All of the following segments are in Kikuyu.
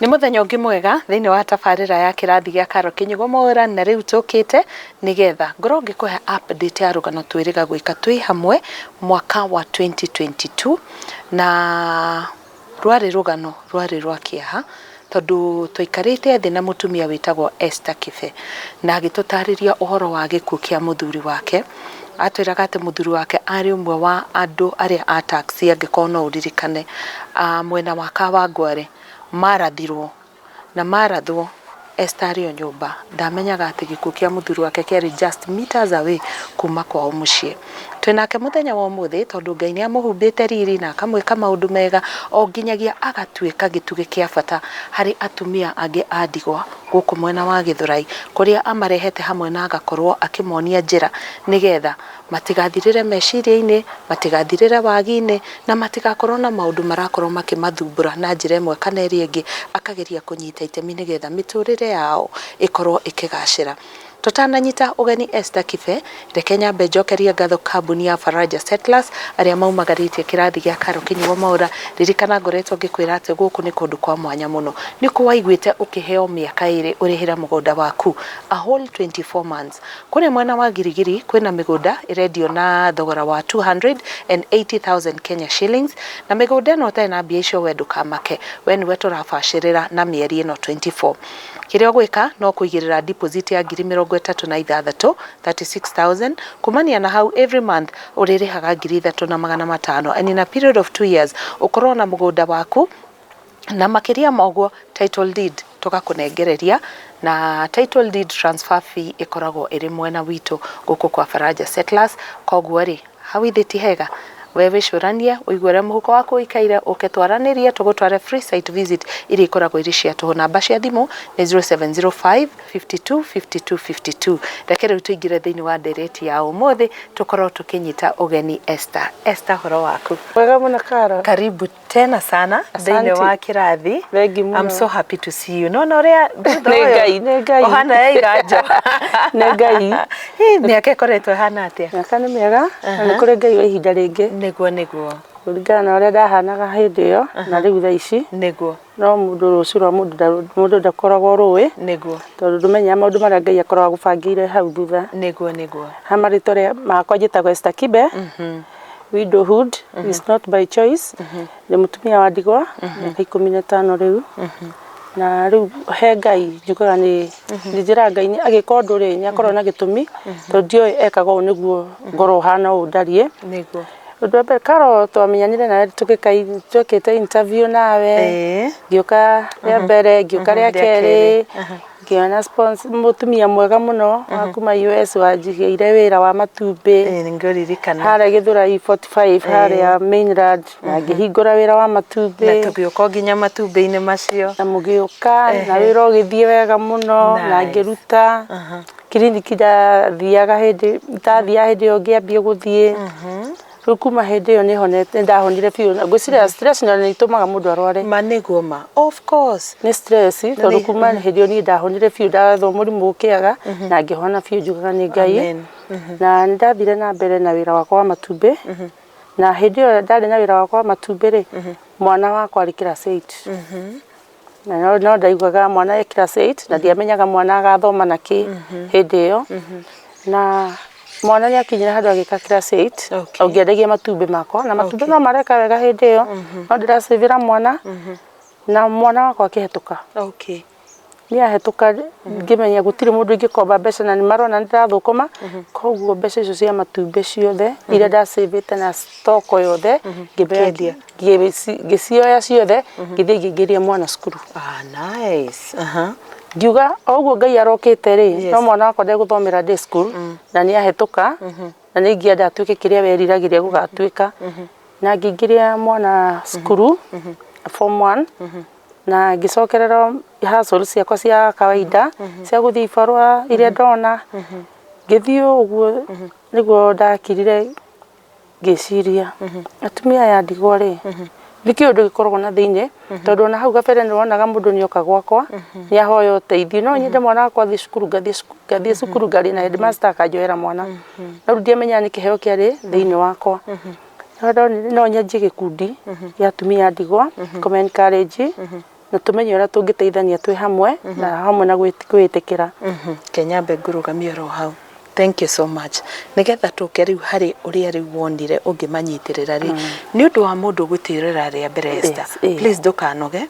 Nĩ mũthenya ũngĩ mwega thĩinĩ wa tabarĩra ya kĩrathi gĩa Karo Kĩnyugo Mwaũra, na rĩu tũkĩte nĩgetha ngorwo ngĩkũhe update ya rũgano twĩrĩga gwĩka twĩ hamwe mwaka wa 2022. Na rwarĩ rũgano rwarĩ rwa kĩeha tondũ twaikarĩte thĩ na mũtumia wĩtagwo Esther Kibe na agĩtũtarĩria ũhoro wa gĩkuũ kĩa mũthuri wake. Atwĩraga atĩ mũthuri wake arĩ ũmwe wa andũ arĩa a taxi, angĩkorwo no ũririkane, mwena wa Kawangware marathirwo na marathwo Esther arĩ o nyũmba. Ndamenyaga atĩ gĩkuũ kĩa mũthuri wake kĩarĩ just meters away kuma kwao mũciĩ. Twĩnake mũthenya wa ũmũthĩ tondũ Ngai nĩ amũhumbĩte riri na akamwĩka maũndũ mega o nginyagia agatuĩka gĩtugĩ kĩa bata harĩ atumia angĩ a ndigwa gũkũ mwena wa Gĩthũrai, kũrĩa amarehete hamwe na agakorwo akĩmonia njĩra nĩgetha matigathirĩre meciria-inĩ, matigathirĩre wagi-inĩ, na matigakorwo na maũndũ marakorwo makĩmathumbũra na njĩra ĩmwe kana ĩrĩa ĩngĩ, akageria kũnyita itemi nĩgetha mĩtũrĩre yao ĩkorwo ĩkĩgacĩra. Tũtananyita ũgeni Esther Kibe, reke nyambe njokerie ngatho kambuni ya Faraja Settlers arĩa maumagarĩtie kĩrathi gĩa Karo Kĩnyugo Mwaũra. Ririkana ngoretwo ngĩkwĩra atĩ gũkũ nĩ kũndũ kwa mwanya mũno. Nĩ kũ waiguĩte ũkĩheo mĩaka ĩrĩ ũrĩhĩre mũgũnda waku? A whole 24 months. Kũrĩa mwena wa Girigiri kwĩna mĩgũnda ĩrendio na thogora wa 280,000 Kenya shillings, na mĩgũnda ĩno ũtarĩ na mbia icio we ndũkamake, we nĩwe tũrabacĩrĩra na mĩeri ĩno 24. Kĩrĩa ũgwĩka no kũigĩrĩra deposit ya 36,000, 36,000, kumania na hau every month ũrĩrĩhaga 3,500, and in a period of 2 years ũkorwo na mũgũnda waku, na makĩria ma ũguo title deed tũgakũnengereria, na title deed transfer fee ĩkoragwo ĩrĩ mwena witũ gũkũ kwa Faraja Settlers. Koguo rĩ, hau ithĩ ti hega? We wĩcũranie ũigue ũrĩa mũhuko waku ũikaire, ũke twaranĩrie tũgũtware free site visit iria ikoragwo irĩ cia tũhũ. Namba cia thimũ nĩ 0705 52 52 52. Reke rĩu tũingĩre thĩinĩ wa ndereti ya ũmũthĩ, tũkorwo tũkĩnyita ũgeni Esther. Esther, ũhoro waku? Wega mũno, Karo. Karibu tena sana thĩinĩ Asante. wa kĩrathi. Thengi mũno. I'm so happy to see you. Nona ũrĩa thutha Nĩ ũyũ Ngai, nĩ Ngai. ũhana ya iganjo. Nĩ Ngai. Hĩ, mĩaka ĩkoretwo ĩhana atĩa? Mĩaka nĩ mĩega na nĩ kũrĩ Ngai wa ihinda rĩngĩ. Nĩguo, nĩguo. Kũringana na ũrĩa ndahanaga hĩndĩ ĩyo na rĩu thaa ici. No mũndũ rũciũ rwa mũndũ mũndũ ndakoragwo rũĩ. Tondũ ndũmenyaga maũndũ marĩa Ngai akoragwo agũbangĩire hau thutha. Nĩguo, nĩguo. Ha marĩtwa rĩa makwa njĩtagwo Esther Kibe. Widowhood is not by choice. Ndĩ mũtumia wa ndigwa mĩaka 15 rĩu. Na rĩu he Ngai njugaga nĩ njĩraga Ngai agĩka ũndũ rĩ, nĩ akoragwo na gĩtũmi, tondũ ndiũĩ ekaga ũũ nĩguo ngorwo hana ũũ ndariĩ. Ũndũ wa mbere, Karo, twamenyanire nawe tũgĩka twekĩte interview nawe. Ngĩũka rĩa mbere, ngĩũka rĩa Rĩa kerĩ, kerĩ. Ngĩona sponsor, mũtumia mwega mũno wa kuma US wanjigĩire wĩra wa matumbĩ. Ĩĩ, nĩngũririkana. Harĩa Gĩthũrai 45, harĩa mainland, na ngĩhingũra wĩra wa matumbĩ. Na tũgĩũka o nginya matumbĩ-inĩ macio. Na mũgĩũka na wĩra ũgĩthiĩ wega mũno na ngĩruta kiriniki ndathiaga hĩndĩ ndathiaga hĩndĩ ĩyo ngĩambia gũthiĩ. Rĩu kuma hĩndĩ ĩyo nĩhonete, ndahonire biũ, na ngwĩciria stress na nĩ itũmaga mũndũ arware. Ma nĩguo ma, of course. Nĩ stress, tondũ kuma hĩndĩ ĩyo niĩ ndahonire biũ, ndathwo mũrimũ ũkĩaga na ngĩhona biũ, njugaga nĩ Ngai. Amen. Na nĩ ndathire na mbere na wĩra wakwa wa matumbĩ, na hĩndĩ ĩyo ndarĩ na wĩra wakwa wa matumbĩ rĩ, mwana wakwa arĩ class 8. Na no ndaiguaga mwana e class 8 na ndiamenyaga mwana agathoma na kĩ hĩndĩ ĩyo. Na mwana nĩ akinyire handũ agĩka class 8 ũngĩendagia matumbĩ makwa, na matumbĩ no mareka wega hĩndĩ ĩyo, no ndĩracĩvĩra mwana, na mwana wakwa akĩhetũka. Niĩ ahetũka ngĩmenya gũtirĩ mũndũ ingĩkomba mbeca na nĩ marona nĩ ndĩrathũkũma, koguo mbeca icio cia matumbĩ ciothe iria ndacĩvĩte na stock yothe Ũkĩendia. ngĩcioya ciothe, ngĩthiĩ ngĩingĩria mwana cukuru. Ah, nice. Ngiuga o ũguo Ngai arokĩte rĩ, no mwana wakwa ndegũthomera day school na nĩ ahetũka, na nĩ ingĩenda atuĩke kĩrĩa weriragĩria gũgatuĩka. Na ngĩingĩria mwana cukuru form 1 na ngĩcokerera hustle ciakwa cia kawaida cia gũthiĩ ibarũa iria ndona. Ngĩthiĩ ũguo nĩguo ndakirire ngĩciria, atumia aya a ndigwa rĩ, nĩ kĩ ũndũ gĩkoragwo na thĩinĩ, tondũ ona hau kabere nĩ wonaga mũndũ nĩ oka gwakwa nĩ ahoya ũteithio, no nyende mwana wakwa athiĩ cukuru, ngathiĩ cukuru ngaria na headmaster akanjoera mwana, no rĩu ndiamenyaga nĩ kĩheo kĩarĩ thĩinĩ wakwa. No ndonire no nyanjie gĩkundi gĩa atumia a ndigwa kũma encourage. Na tũmenye ũrĩa tũngĩteithania twĩ hamwe na hamwe na kwĩĩtĩkĩra. Kenyambe ngũrũgamie oro hau. Thank you so much. Nĩgetha tũke rĩu harĩ ũrĩa rĩu wonire ũngĩmanyitĩrĩra rĩ, nĩ ũndũ wa mũndũ gũtwĩrora rĩa mbere Esther, please ndũkanoge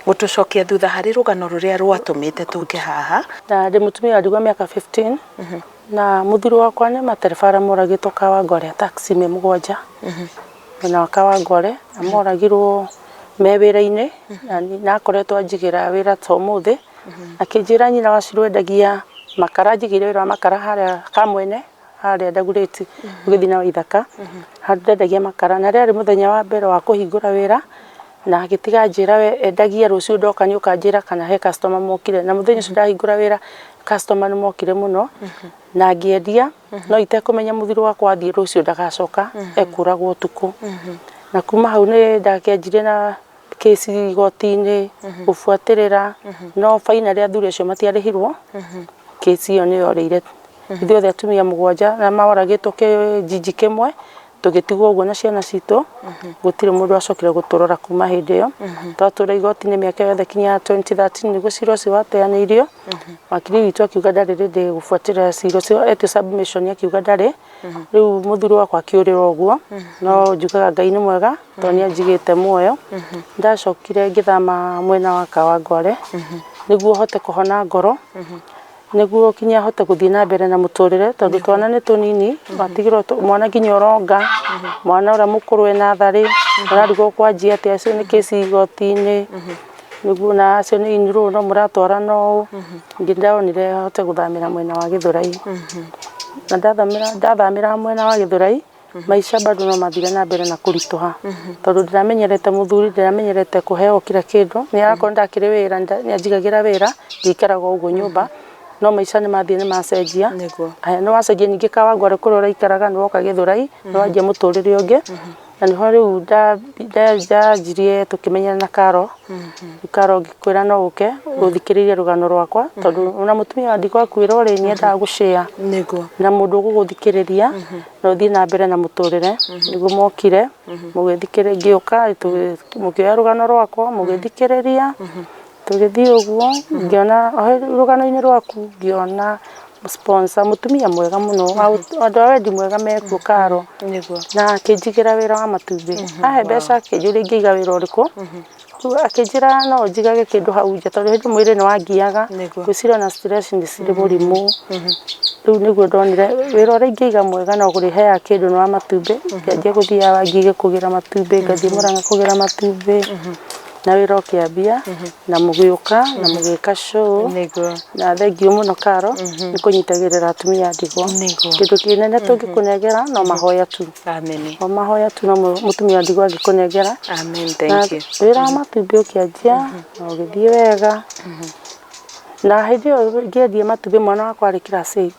gũtũcokia thutha harĩ rũgano rũrĩa rwatũmĩte tũke haha. Na ndĩ mũtumia wa ndigwa mĩaka 15 na mũthuri wakwa nĩ matereba arĩa moragĩtwo Kawangware a taxi me mũgwanja mwena wa Kawangware na moragirwo me wĩra-inĩ na akoretwo anjigĩra wĩra ta ũmũthĩ. Akĩnjĩra nyina wa Shiro endagia makara, anjigĩire wĩra wa makara harĩa Kamwene, harĩa Dagoretti ũgĩthiĩ na Waithaka, handũ ndendagia makara. Na rĩarĩ mũthenya wa mbere wa kũhingũra wĩra, na agĩtiga anjĩra we endagia rũciũ ndoka nĩ ũkanjĩra kana he customer mokire. Na mũthenya ũcio ndahingũra wĩra, customer nĩ mokire mũno, na ngĩendia, no itekũmenya mũthuri wakwa athiĩ rũciũ ndagacoka, ekũragwo ũtukũ. Na kuma hau nĩ ndakĩanjirie na kĩci igoti-inĩ gũbuatĩrĩra no finally athuri acio matiarĩhirwo kĩci ĩyo nĩ yorĩire ithuothe atumia mũgwanja na moragĩtwo kĩjiji kĩmwe tũgĩtigwo ũguo na ciana citũ gũtirĩ mũndũ wacokire gũtũrora kuma hĩndĩ ĩyo twatũra igoti-inĩ mĩaka yothe kinya 2013 nĩguo cira ũcio wateanĩirio wakiri witũ akiuga ndarĩ rĩndĩ gũbuatĩrĩra cira ũcio etio submission akiuga ndarĩ Rĩu mũthuri wakwa akĩũrĩra ũguo, no njugaga Ngai nĩ mwega tondũ nĩ anjigĩte muoyo. Ndacokire ngĩthama mwena wa Kawangware nĩguo hote kũhona ngoro, nĩguo nginya hote gũthiĩ na mbere na mũtũrĩre tondũ twana nĩ tũnini, watigĩrwo mwana nginya ũronga, mwana ũrĩa mũkũrũ e natharĩ, ũrarigwo ũkwanjia atĩa, acio nĩ kĩci igoti-inĩ, nĩguo na acio nĩ inurũ no mũratwarana ũũ, ndonire hote gũthamĩra mwena wa Gĩthũrai. Na ndathamĩra mwena wa Gĩthũrai, maica bado no mathire na mbere na kũritũha, tondũ ndĩramenyerete mũthuri, ndĩramenyerete kũheo kila kĩndũ, nĩ akorwo ndakĩrĩ wĩra nĩ anjigagĩra wĩra, ngĩikaraga o ũguo nyũmba, no maica nĩ mathiĩ nĩ macenjia, haya nĩ wacenjia ningĩ Kawangware kũrĩa ũraikaraga nĩ woka Gĩthũrai, nĩ wanjia mũtũrĩre ũngĩ, Na nĩho rĩu ndanjirie tũkĩmenyana na Carol, rĩu Carol ngĩkwĩra no ũke ũthikĩrĩrie rũgano rwakwa tondũ ona mũtumia wa ndigwa akuĩrwo rĩ, nĩ endaga gũ share na mũndũ ũgũgũthikĩrĩria na ũthiĩ na mbere na mũtũrĩre. Nĩguo mokire mũgĩthikĩrĩria, ngĩũka mũkĩoya rũgano rwakwa mũgĩthikĩrĩria, tũgĩthiĩ ũguo ngĩona rũgano-inĩ rwaku ngĩona sponsor mũtumia mwega mũno andũ a wendi mwega mekuo Karo na akĩnjigĩra wĩra wa matumbĩ ahe mbeca akĩnjũria ingĩiga wĩra ũrĩkũ rĩu akĩnjĩra no njigage kĩndũ hau nja tondũ hĩndĩ mwĩrĩ nĩ wangiaga ngwĩciria ona stress nĩ cirĩ mũrimũ rĩu nĩguo ndonire wĩra ũrĩa ingĩiga mwega na ũrĩheaga kĩndũ nĩ wa matumbĩ ngĩanjia gũthiaga Wangigĩ kũgĩra matumbĩ ngathiĩ Mũrang'a kũgĩra matumbĩ. Na wĩra ũkĩambia na mũgĩũka na mũgĩka show. Na thengiũ mũno Karo nĩ kũnyitagĩrĩra atumia a ndigwa. Kĩndũ kĩnene tũngĩkũnengera no mahoya tu. Amen. O mahoya tu no mũtumia wa ndigwa angĩkũnengera. Amen, thank you. Wĩra wa matumbĩ ũkĩanjia na ũgĩthiĩ wega. Na hĩndĩ ĩyo ngĩendia matumbĩ mwana wakwa arĩ class 8.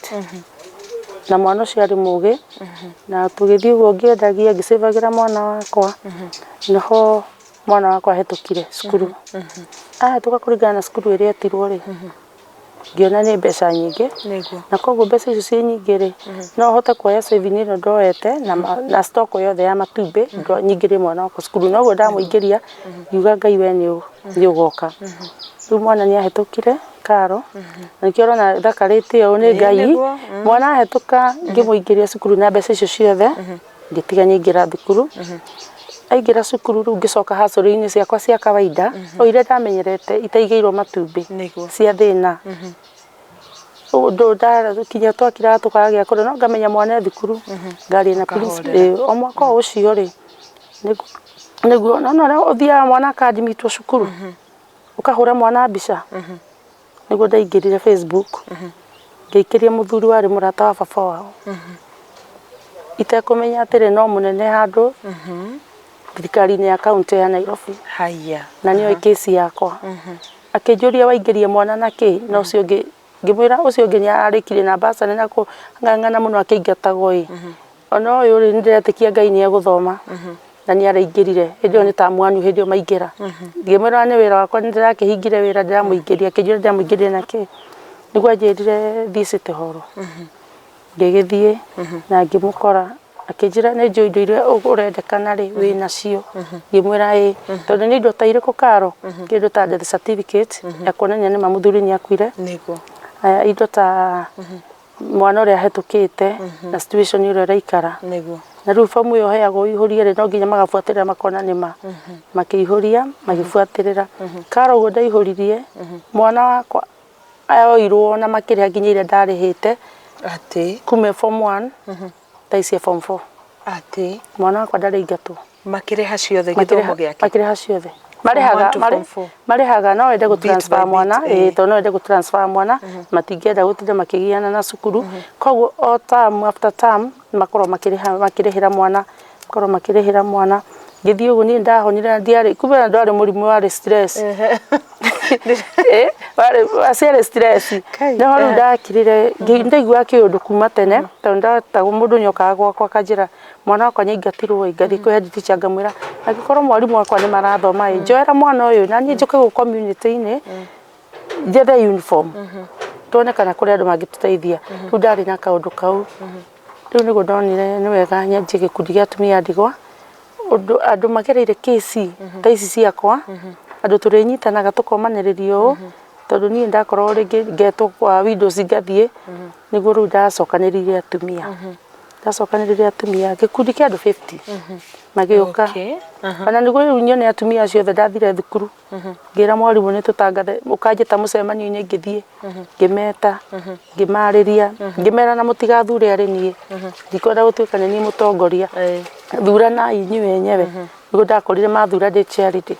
Na mwana ũcio arĩ mũgĩ. Na tũgĩthiĩ ũguo ngĩendagia ngĩcĩvagĩra mwana wakwa. Nĩho mwana wakwa ahĩtũkire cukuru. Ahĩtũka kũringana na cukuru ĩrĩa etirwo rĩ, ngĩona nĩ mbeca nyingĩ, na koguo mbeca icio ciĩ nyingĩ rĩ, no hote kuoya saving ĩno ndoete na stock yothe ya matumbĩ nyingĩrie mwana wakwa cukuru. Noguo ndamũingĩria ngiuga Ngai we nĩ ũgoka. Rĩu mwana nĩ ahĩtũkire karo, na nĩkĩo ũrona thakarĩte ũũ nĩ Ngai. Mwana ahĩtũka ngĩmũingĩria cukuru na mbeca icio ciothe. Ngĩtiga nyaingĩra thukuru, aingĩra cukuru rĩu ngĩcoka hustle-inĩ ciakwa cia kawaida, o iria ndamenyerete itaigĩirwo matumbĩ, cia thĩna. Ũndũ kinya twakiraga tũkaga gĩa kũrĩa no ngamenya mwana e thukuru, ngaria na principal, o mwaka o ũcio rĩ, nĩguo, nĩ wona ũrĩa ũthiaga mwana aka admit wo cukuru, ũkahũra mwana mbica. Nĩguo ndaingĩrire Facebook, ngĩikĩria mũthuri warĩ mũrata wa baba wao. Itekũmenya atĩrĩ no mũnene handũ thirikari-inĩ ya kaũntĩ ya Nairobi. Haiya. Na nĩoĩ kĩci yakwa. Akĩnjũria waingĩria mwana na kĩ na ũcio ũngĩ ngĩmwĩra ũcio ũngĩ nĩ ararĩkirie na bursary na kũng'ang'ana mũno akĩingatagwo ĩ. Ona ũyũ rĩ nĩ ndĩretĩkia Ngai nĩ egũthoma na nĩ araingĩrire hĩndĩ ĩyo nĩ term one hĩndĩ ĩyo maingĩra. Ngĩmwĩra nĩ wĩra wakwa nĩ ndĩrakĩhingire wĩra ndĩramũingĩria akĩnjĩra ndĩramũingĩria na kĩ? Nĩguo anjĩrire thiĩ City Hall. Ngĩgĩthiĩ na ngĩmũkora Akĩnjĩra nĩ njũĩ indo iria ũrendekana rĩ wĩ nacio. Ngĩmwĩra ĩĩ. Tondũ nĩ indo ta irĩkũ Karo? Kĩndũ ta death certificate ya kuonania nĩma mũthuri nĩ akuire. Nĩguo. Aya, indo ta mwana ũrĩa ahĩtũkĩte na situation ĩrĩa ũraikara. Nĩguo. Na rĩu bomu ĩyo ũheagwo ũihũrie rĩ, no nginya magabuatĩrĩra makona nĩma. Makĩihũria, magĩbuatĩrĩra. Karo ũguo ndaihũririe, mwana wakwa oirwo na makĩrĩha nginya iria ndarĩhĩte. Atĩ? Kuma form 1 thaa ici e form 4. Atĩ? Mwana wakwa ndarĩ ingatwo. Makĩrĩha ciothe gĩthomo gĩake? Makĩrĩha ciothe. Marĩhaga, marĩhaga no wende gũ transfer mwana, ĩĩ tondũ no wende gũ transfer mwana, matingĩenda gũtinda makĩgiana na cukuru. Koguo o term after term makoragwo makĩrĩha makĩrĩhĩra mwana, makoragwo makĩrĩhĩra mwana. Ngĩthiĩ ũguo niĩ ndahonire na ndiarĩ, kumbe ona ndwarĩ mũrimũ warĩ stress. Warĩ ciarĩ stress. No rĩu ndakirire, ndaiguaga kĩũndũ kuma tene, tondũ ndatagwo mũndũ nĩokaga gwakwa akanjĩra mwana wakwa nĩ aingatirwo ĩ, ngathiĩ kwĩ head teacher ngamwĩra angĩkorwo mwarimũ wakwa nĩ marathoma ĩ, njoera mwana ũyũ na niĩ njũke gũkũ community-inĩ njethe uniform tuone kana kũrĩ andũ mangĩtũteithia. Rĩu ndarĩ na kaũndũ kau. Rĩu nĩguo ndonire nĩ wega nyanjie gĩkundi gĩa atumia a ndigwa, ũndũ andũ magereire kĩci ta ici ciakwa, andũ tũrĩnyitanaga tũkomanĩrĩria ũũ, tondũ niĩ ndakorwo rĩngĩ ngetwo kwa widows ngathiĩ, nĩguo rĩu ndacokanĩrĩirie atumia. Ndacokanĩrĩirie atumia gĩkundi kĩa andũ 50 magĩũka. Ona nĩguo rĩu nyone atumia acio othe ndathire thukuru. Ngĩra mwarimũ nĩ tũtangathe, ũkanjĩta mũcemanio-inĩ ngĩthiĩ, ngĩmeta, ngĩmarĩria, ngĩmera na mũtigathure arĩ niĩ, ndikwenda gũtuĩka nĩ niĩ mũtongoria, thuranai inyuĩ enyewe. Nĩguo ndakorire mathura ndĩ chairlady.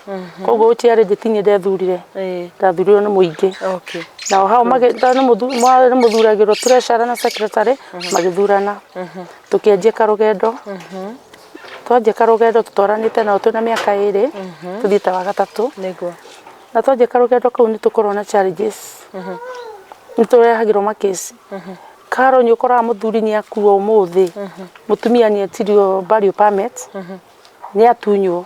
Koguo chairlady ti niĩ ndethurire, ndathurirwo nĩ mũingĩ. Nao hau nĩ mũthuragĩrwo treasurer na secretary, magĩthurana. Tũkĩanjia karũgendo. Twanjia karũgendo tũtwaranĩte nao twĩna mĩaka ĩrĩ, tũthiĩte wa gatatũ. Nĩguo. Na twanjia karũgendo kau nĩ tũkoragwo na challenges. Nĩ tũrehagĩrwo ma case. Karo nĩ ũkoraga mũthuri nĩ akua ũmũthĩ, mũtumia nĩ etirio burial permit, nĩ atunywo.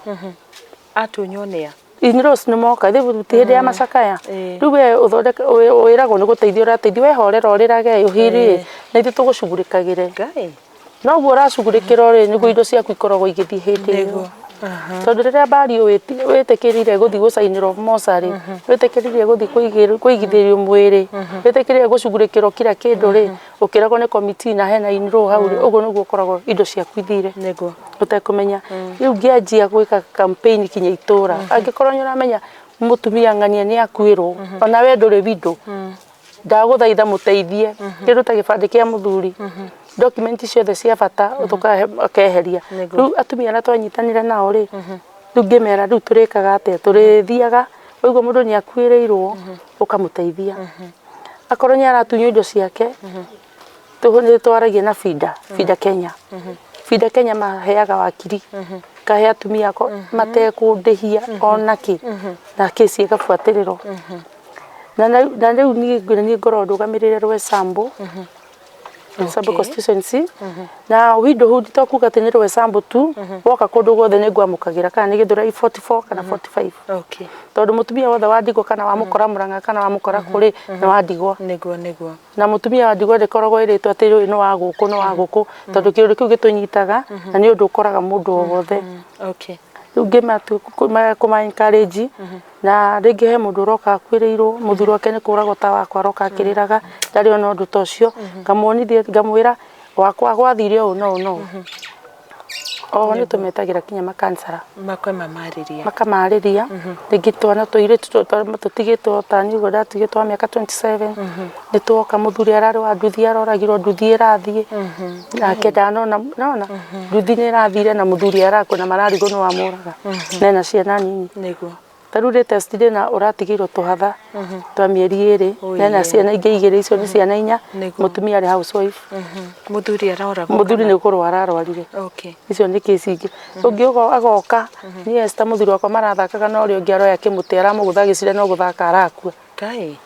Atunywo nĩa? In-laws nĩ moka, rĩu ti hĩndĩ ya macakaya. Rĩu we ũthondeke wĩragwo nĩ gũteithia ũrateithia, we horera ũrĩrage ũhiri na ithuĩ tũgũcugurĩkagĩre. Ngai. Noguo ũracugurĩkĩrwo rĩ, nĩguo indo ciaku ikoragwo igĩthiĩ hĩndĩ ĩyo. Tondũ rĩrĩa mbari wĩtĩkĩrire gũthiĩ gũcainĩrwo mocarĩ, wĩtĩkĩrire gũthiĩ kũigithĩrio mwĩrĩ, wĩtĩkĩrire gũcugurĩkĩrwo kira kĩndũ rĩ, ũkĩragwo nĩ committee na hena in-law hau rĩ, ũguo nĩguo ũkoragwo indo ciaku ithire. Nĩguo. Ũtekũmenya. Rĩu ngĩanjia gwĩka campaign kinya itũra. Angĩkorwo nĩ ũramenya mũtumia ng'ania nĩ akuĩrwo, ona we ndũrĩ widow, ndagũthaitha mũteithie kĩndũ ta gĩbandĩ kĩa mũthuri, document ciothe cia bata ũkeheria. Rĩu atumia arĩa twanyitanĩra nao rĩ, rĩu ngĩmera rĩu tũrĩkaga atĩa, tũrĩthiaga waigua mũndũ nĩ akuĩrĩirwo ũkamũteithia. Akorwo nĩ aratunywo indo ciake, nĩ twaragia na FIDA, FIDA Kenya. FIDA Kenya maheaga wakiri, kahe atumia akwa matekũndĩhia ona kĩ, na kĩci ĩgabuatĩrĩrwo. Na rĩu niĩ niĩ ngoragwo ndũgamĩrĩire Roysambu, Roysambu constituency, na widowhood to kuga atĩ nĩ Roysambu tu, woka kũndũ guothe nĩ ngwamũkagĩra kana nĩ Gĩthũrai 44 kana 45. Tondũ mũtumia wothe wa ndigwa kana wamũkora Mũrang'a kana wamũkora kũ rĩ, nĩ wa ndigwa. Nĩguo nĩguo. Na mũtumia wa ndigwa ndĩkoragwo ĩrĩtwo atĩ ũyũ nĩ wa gũkũ nĩ wa gũkũ, tondũ kĩũndũ kĩu gĩtũnyitaga na nĩ ũndũ ũkoraga mũndũ o wothe. Rĩu ngĩmatua kũma encourage na rĩngĩ he mũndũ ũroka akuĩrĩirwo, mũthuri wake nĩ kũragwo ta wakwa aroka akĩrĩraga, ndarĩ ona ũndũ ta ũcio, ngamuonithia ngamwĩra wakwa gwathire ũũ na ũũ na ũũ. Oho nĩ tũmetagĩra kinya makansara. Makamarĩria. Makamarĩria, rĩngĩ twana tũirĩtu tũtigĩtwo ta niĩ ũguo ndatigĩtwo wa mĩaka 27, nĩ tuoka mũthuri ararĩ wa nduthi aroragirwo nduthi ĩrathiĩ, nake ndanona, nĩwona, nduthi nĩ ĩrathire na mũthuri arakua na mararigwo nũ wamũraga, na ena ciana nini. Nĩguo. Ta rĩu latest ndĩna ũratigĩirwo tũhatha twa mĩeri ĩrĩ, na ena ciana ingĩ igĩrĩ, icio nĩ ciana inya, mũtumia arĩ housewife. Mũthuri aroragwo? Mũthuri nĩ kũrwara arwarire. Icio nĩ case ingĩ. Ũngĩ agoka, niĩ Esther mũthuri wakwa marathakaga na ũrĩa ũngĩ aroya kĩmũtĩ aramũgũtha agĩciria no gũthaka arakua. Ngai.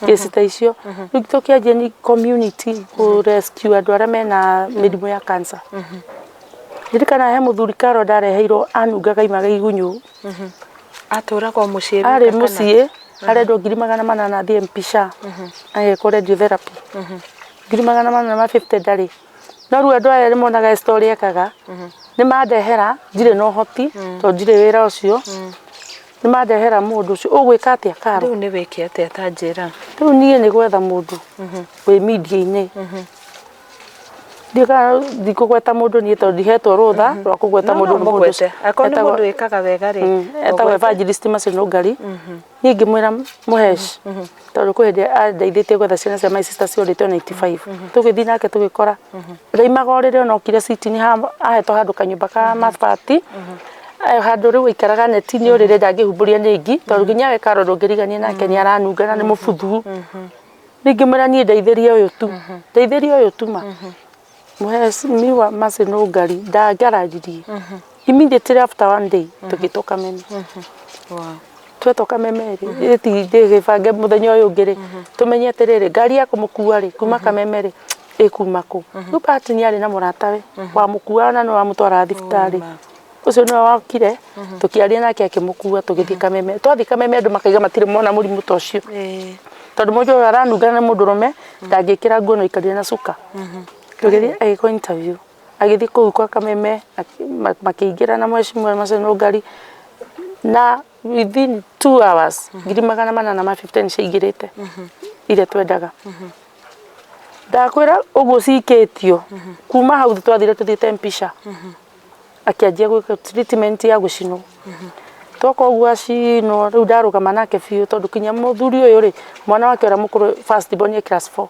Kesi ta icio. Rĩu tũkĩanjia nĩ community kũ rescue andũ arĩa mena mĩrimũ ya cancer. Ndirikanaga he mũthuri Karo ndareheirwo anungaga imaga igunyũ. Atũraga o mũciĩ? Arĩ mũciĩ, arendwo 800,000 athiĩ MPSHA agekwo radiotherapy. 850,000 ndarĩ. No rĩu andũ aya nĩ monaga Esther ũrĩa ekaga, nĩ mandehera ndirĩ na ũhoti tondũ ndirĩ wĩra ũcio, nĩ mandehera mũndũ ũcio, ũgwĩka atĩa Karo? Rĩu nĩ wĩke atĩa ta njĩra? Rĩu niĩ nĩ gwetha mũndũ wĩ media-inĩ. Ndiũĩ kana ndikũgweta mũndũ niĩ tondũ ndihetwo rũtha rwa kũgweta No mũndũ no nĩ mũndũ mũgwete. ũcio. Akorwo nĩ Etagwo- mũndũ wĩkaga wega rĩ, Etagwo mũgwete. Evangelist Mercy Nũngari. Niĩ ngĩmwĩra Mũhesh, tondũ kwĩ hĩndĩ andeithĩtie gwetha ciana cia my sister ciorĩte 95. Tũgĩthiĩ nake tũgĩkora, ndaimaga ũrĩrĩ ona okire citi-inĩ ahetwo handũ kanyũmba ka mabati, handũ rĩu aikaraga neti-inĩ ũrĩrĩ ndangĩhumbũria nĩ ngi, tondũ nginya we Carol ndũngĩrigania nake nĩ aranunga na nĩ mũbuthu. Niĩ ngĩmwĩra niĩ ndeithĩria ũyũ tu, ndeithĩria ũyũ tu ma. Mheshimiwa Mercy Nũngari ndangararirie. Immediately after one day tũgĩtwo Kameme. Wow. Twetwo Kameme rĩ, ĩgĩbange mũthenya ũyũ ũngĩ rĩ, tũmenye atĩrĩrĩ, ngari ya kũmũkua rĩ, kuma Kameme rĩ, ĩkuma kũ. Rĩu Bahati nĩ arĩ na mũratawe wamũkuaga na nĩwe wamũtwaraga thibitarĩ. Ũcio nĩwe wokire, tũkĩaria nake akĩmũkua tũgĩthiĩ Kameme. Twathiĩ Kameme andũ makaiga matirĩ mona mũrimũ ta ũcio. Tondũ mũndũ ũyũ aranunga na mũndũrũme, ndangĩkĩra nguo no aikarire na cuka. Tũgĩthiĩ agĩkwo interview. Agĩthiĩ kũu kwa Kameme, makĩingĩra na mheshimiwa Mercy Nũngari, na within 2 hours 850,000 nĩ ciaingĩrĩte iria twendaga. Ndakwĩra ũguo cikĩtio, kuma hau twathire tũthiĩte Mpisha, akĩanjia gwĩka treatment ya gũcinwo. Twoka ũguo acinwo, rĩu ndarũgama nake biũ tondũ kinya mũthuri ũyũ rĩ, mwana wake ũrĩa mũkũrũ first born e class 4.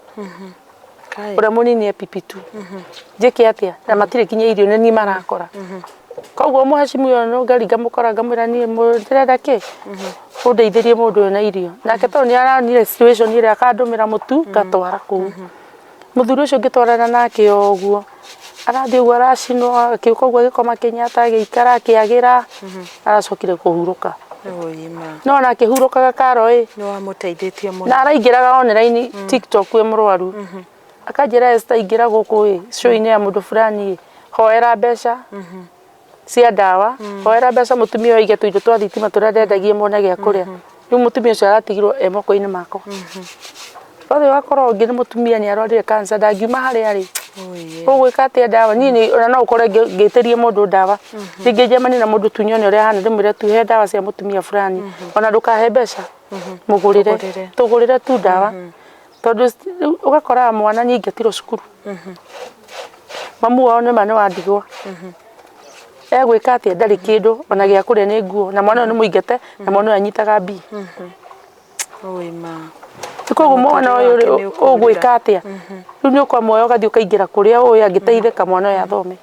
Ũrĩa mũnini e PP2. Njĩke atĩa? Na matirĩ kinya irio nĩ niĩ marakora. Koguo mheshimiwa Nũngari ngamũkora ngamwĩra niĩ ndĩrenda kĩ? Ũndeithĩrie mũndũ ũyũ na irio. Nake tondũ nĩ aronire situation ĩrĩa akandũmĩra mũtu ngatwara kũu. Mũthuri ũcio ngĩtwarana nake o ũguo, arathiĩ ũguo aracinwo, akĩũka ũguo agĩkoma Kenyatta, agĩikara akĩagĩra, aracokire kũhurũka. No ona akĩhurũkaga Karo ĩ, Nĩ wamũteithĩtie mũno. na araingĩraga online TikTok wĩ mũrwaru. Akanjĩra Esther ingĩra gũkũ ĩ, show-inĩ ya mũndũ fulani ĩ, hoera mbeca cia ndawa, hoera mbeca mũtumia ũyũ aige tũindo twa thitima tũrĩa ndendagia mone gĩa kũrĩa. Rĩu mũtumia ũcio aratigirwo e moko-inĩ makwa. Wathiĩ ũgakora ũngĩ nĩ mũtumia nĩ arwarire cancer ndangiuma harĩa arĩ. Ũgwĩka atĩa ndawa? Niĩ ona no ũkore ngĩtĩria mũndũ ndawa. Rĩngĩ njemanie na mũndũ tu nyone ũrĩa ahana ndĩmwĩre tu he ndawa cia mũtumia fulani. Ona ndũkahe mbeca, mũgũrĩre. Tũgũrĩre tu ndawa. Tondũ rĩu ũgakoraga mwana nĩ aingatirwo cukuru. Mamu wao nĩma nĩ wa ndigwa. Egwĩka atĩa ndarĩ kĩndũ ona gĩa kũrĩa nĩ nguo na mwana ũyũ nĩ mũingate na mwana ũyũ anyitaga mbia. Koguo mwana ũyũ rĩ ũgwĩka atĩa? Rĩu nĩ ũkamuoya ũgathiĩ ũkaingĩra kũrĩa ũĩ angĩteithĩka mwana ũyũ athome.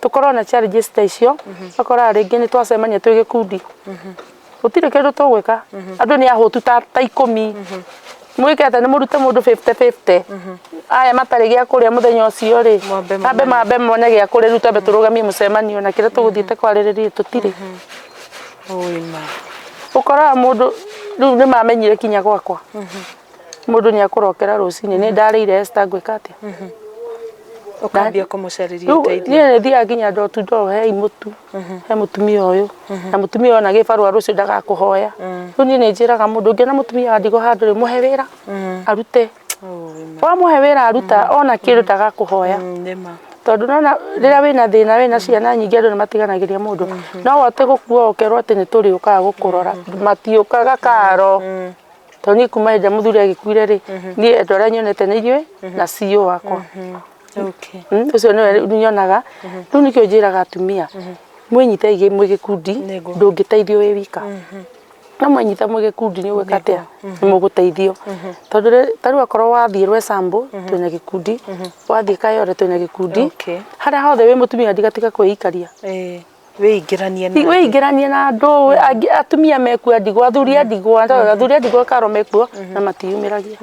Tũkoragwo na challenges ta icio, ũgakoraga rĩngĩ nĩ twacemania twĩ gĩkundi. Gũtirĩ kĩndũ tũgwĩka, andũ nĩ ahũtu ta ikũmi, mwĩke atĩa nĩ mũrute mũndũ fifty fifty, aya matarĩ gĩa kũrĩa mũthenya ũcio rĩ, mambe mambe mone gĩa kũrĩa rĩu twambe tũrũgamie mũcemanio na kĩrĩa tũgũthiĩte kwarĩrĩria tũtirĩ. Ũkoraga mũndũ rĩu nĩ mamenyire kinya gwakwa, mũndũ nĩ akũrokera rũcinĩ, nĩ ndarĩire Esther ngwĩka atĩa? Ũkambia kũmũcarĩria Rĩu ũteithio. niĩ nĩ thiaga nginya door to door hei mũtu, he mũtumia ũyũ, na mũtumia ũyũ ona gĩbarũa rũciũ ndagakũhoya. Rĩu niĩ nĩ njĩraga mũndũ ũngĩona mũtumia wa ndigwa handũ rĩ, mũhe wĩra arute. Wamũhe wĩra aruta ona kĩndũ ndagakũhoya. Nĩma. Tondũ nĩwona rĩrĩa wĩna thĩna wĩna ciana nyingĩ andũ nĩ matiganagĩria mũndũ. No ũhote gũkua ũkerwo atĩ nĩ tũrĩũkaga gũkũrora, matiũkaga karo. Tondũ niĩ kuma hĩndĩ ĩrĩa mũthuri agĩkuire rĩ, niĩ andũ arĩa nyonete nĩ inyuĩ na CEO wakwa. Ũcio nĩwe nyonaga. Rĩu nĩkĩo njĩraga atumia, mwĩnyitei mwĩ gĩkundi, ndũngĩteithio wĩ wika. No mwenyita mwĩ gĩkundi nĩ ũgwĩka atĩa? Nĩ mũgũteithio. Tondũ ta rĩu okorwo wathiĩ Roysambu twĩna gĩkundi, wathiĩ Kayole twĩna gĩkundi, harĩa hothe wĩ mũtumia tiga kwĩikaria. Wĩingĩranie na Wĩingĩranie na andũ, atumia mekuo a ndigwa, athuri a ndigwa, athuri a ndigwa karo mekuo na matiyumĩragia.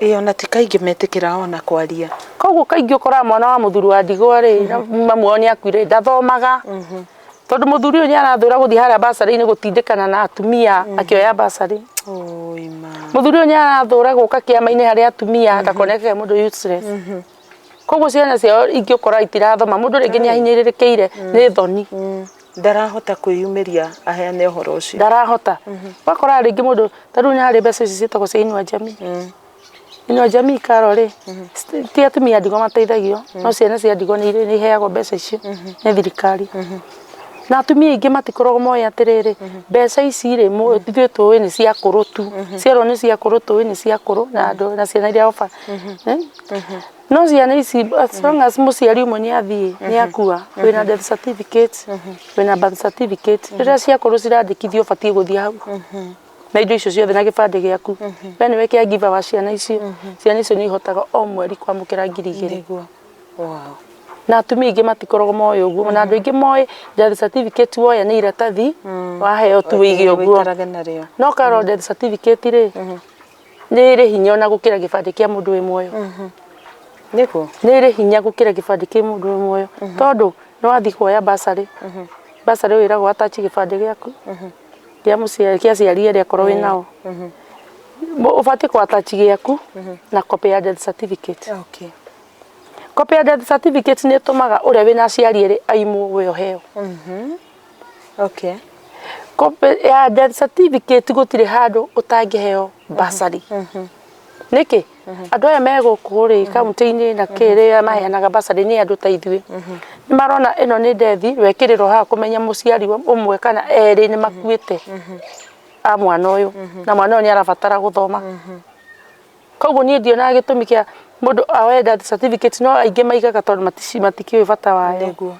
Ĩĩ ona ti kaingĩ metĩkĩraga ona kwaria. Koguo kaingĩ ũkoraga mwana wa mũthuri wa ndigwa rĩ, mamu wao nĩ akuire ndathomaga. Tondũ mũthuri ũyũ nĩ arathũra gũthiĩ harĩa bursary-inĩ gũtindĩkana na atumia akĩoya bursary. Mũthuri ũyũ nĩ arathũra gũka kĩama-inĩ harĩ atumia ndakoneke mũndũ useless. Koguo ciana ciao ingĩ ũkora itirathoma, mũndũ rĩngĩ nĩ ahinyĩrĩrĩkĩire nĩ thoni. Ndarahota kwĩyumĩria aheane ũhoro ũcio. Ndarahota. Ũgakora rĩngĩ mũndũ, ta rĩu nĩ harĩ mbeca ici ciĩtagwo cia Inua Jamii. Inua Jamii Karo rĩ, ti atumia a ndigwa mateithagio, no ciana cia ndigwa nĩ iheagwo mbeca icio nĩ thirikari. Na atumia aingĩ matikoragwo moĩ atĩrĩrĩ, mbeca ici rĩ, ithuĩ tũĩ nĩ cia akũrũ tu, cierwo nĩ cia akũrũ tũĩ nĩ cia akũrũ na andũ na ciana iria orphan. No ciana ici as long as mũciari ũmwe nĩ athiĩ, nĩ akua, wĩna death certificate, wĩna birth certificate, rĩrĩa cia akũrũ cirandĩkithio ũbatiĩ gũthiĩ hau. Na indo icio ciothe na gĩbandĩ gĩaku. We nĩwe caregiver wa ciana icio. Ciana icio nĩ ihotaga o mweri kwamũkĩra 2000. Nĩguo. Wow. Na atumia aingĩ matikoragwo moĩ ũguo. Na andũ aingĩ moĩ death certificate woya nĩ iratathi waheo tu wĩige ũguo. Wĩikarage narĩo. No Carol death certificate rĩ, nĩ ĩrĩ hinya ona gũkĩra gĩbandĩ kĩa mũndũ wĩ muoyo. Nĩguo. Nĩ ĩrĩ hinya gũkĩra gĩbandĩ kĩa mũndũ wĩ muoyo. Tondũ nĩ wathiĩ kuoya bursary, bursary wĩragwo attach gĩbandĩ gĩaku. Kĩa mũciari kĩa aciari erĩ akorwo wĩ nao. Ũbatiĩ kũ attach gĩaku na copy ya death certificate. Okay. Copy ya death certificate nĩ ĩtũmaga ũrĩa wĩna aciari erĩ aimwo we ũheo. Okay. Copy ya death certificate gũtirĩ handũ ũtangĩheo bursary. Nĩkĩ? Andũ aya me gũkũ rĩ kaunti-inĩ na kĩ rĩrĩa maheanaga bursary nĩ andũ ta ithuĩ. Nĩ marona ĩno nĩ death wekĩrĩrwo haha kũmenya mũciari ũmwe kana erĩ nĩ makuĩte a mwana ũyũ na mwana ũyũ nĩ arabatara gũthoma. Koguo niĩ ndionaga gĩtũmi kĩa mũndũ oe death certificate no aingĩ maigaga tondũ matikĩũĩ bata wayo. Nĩguo.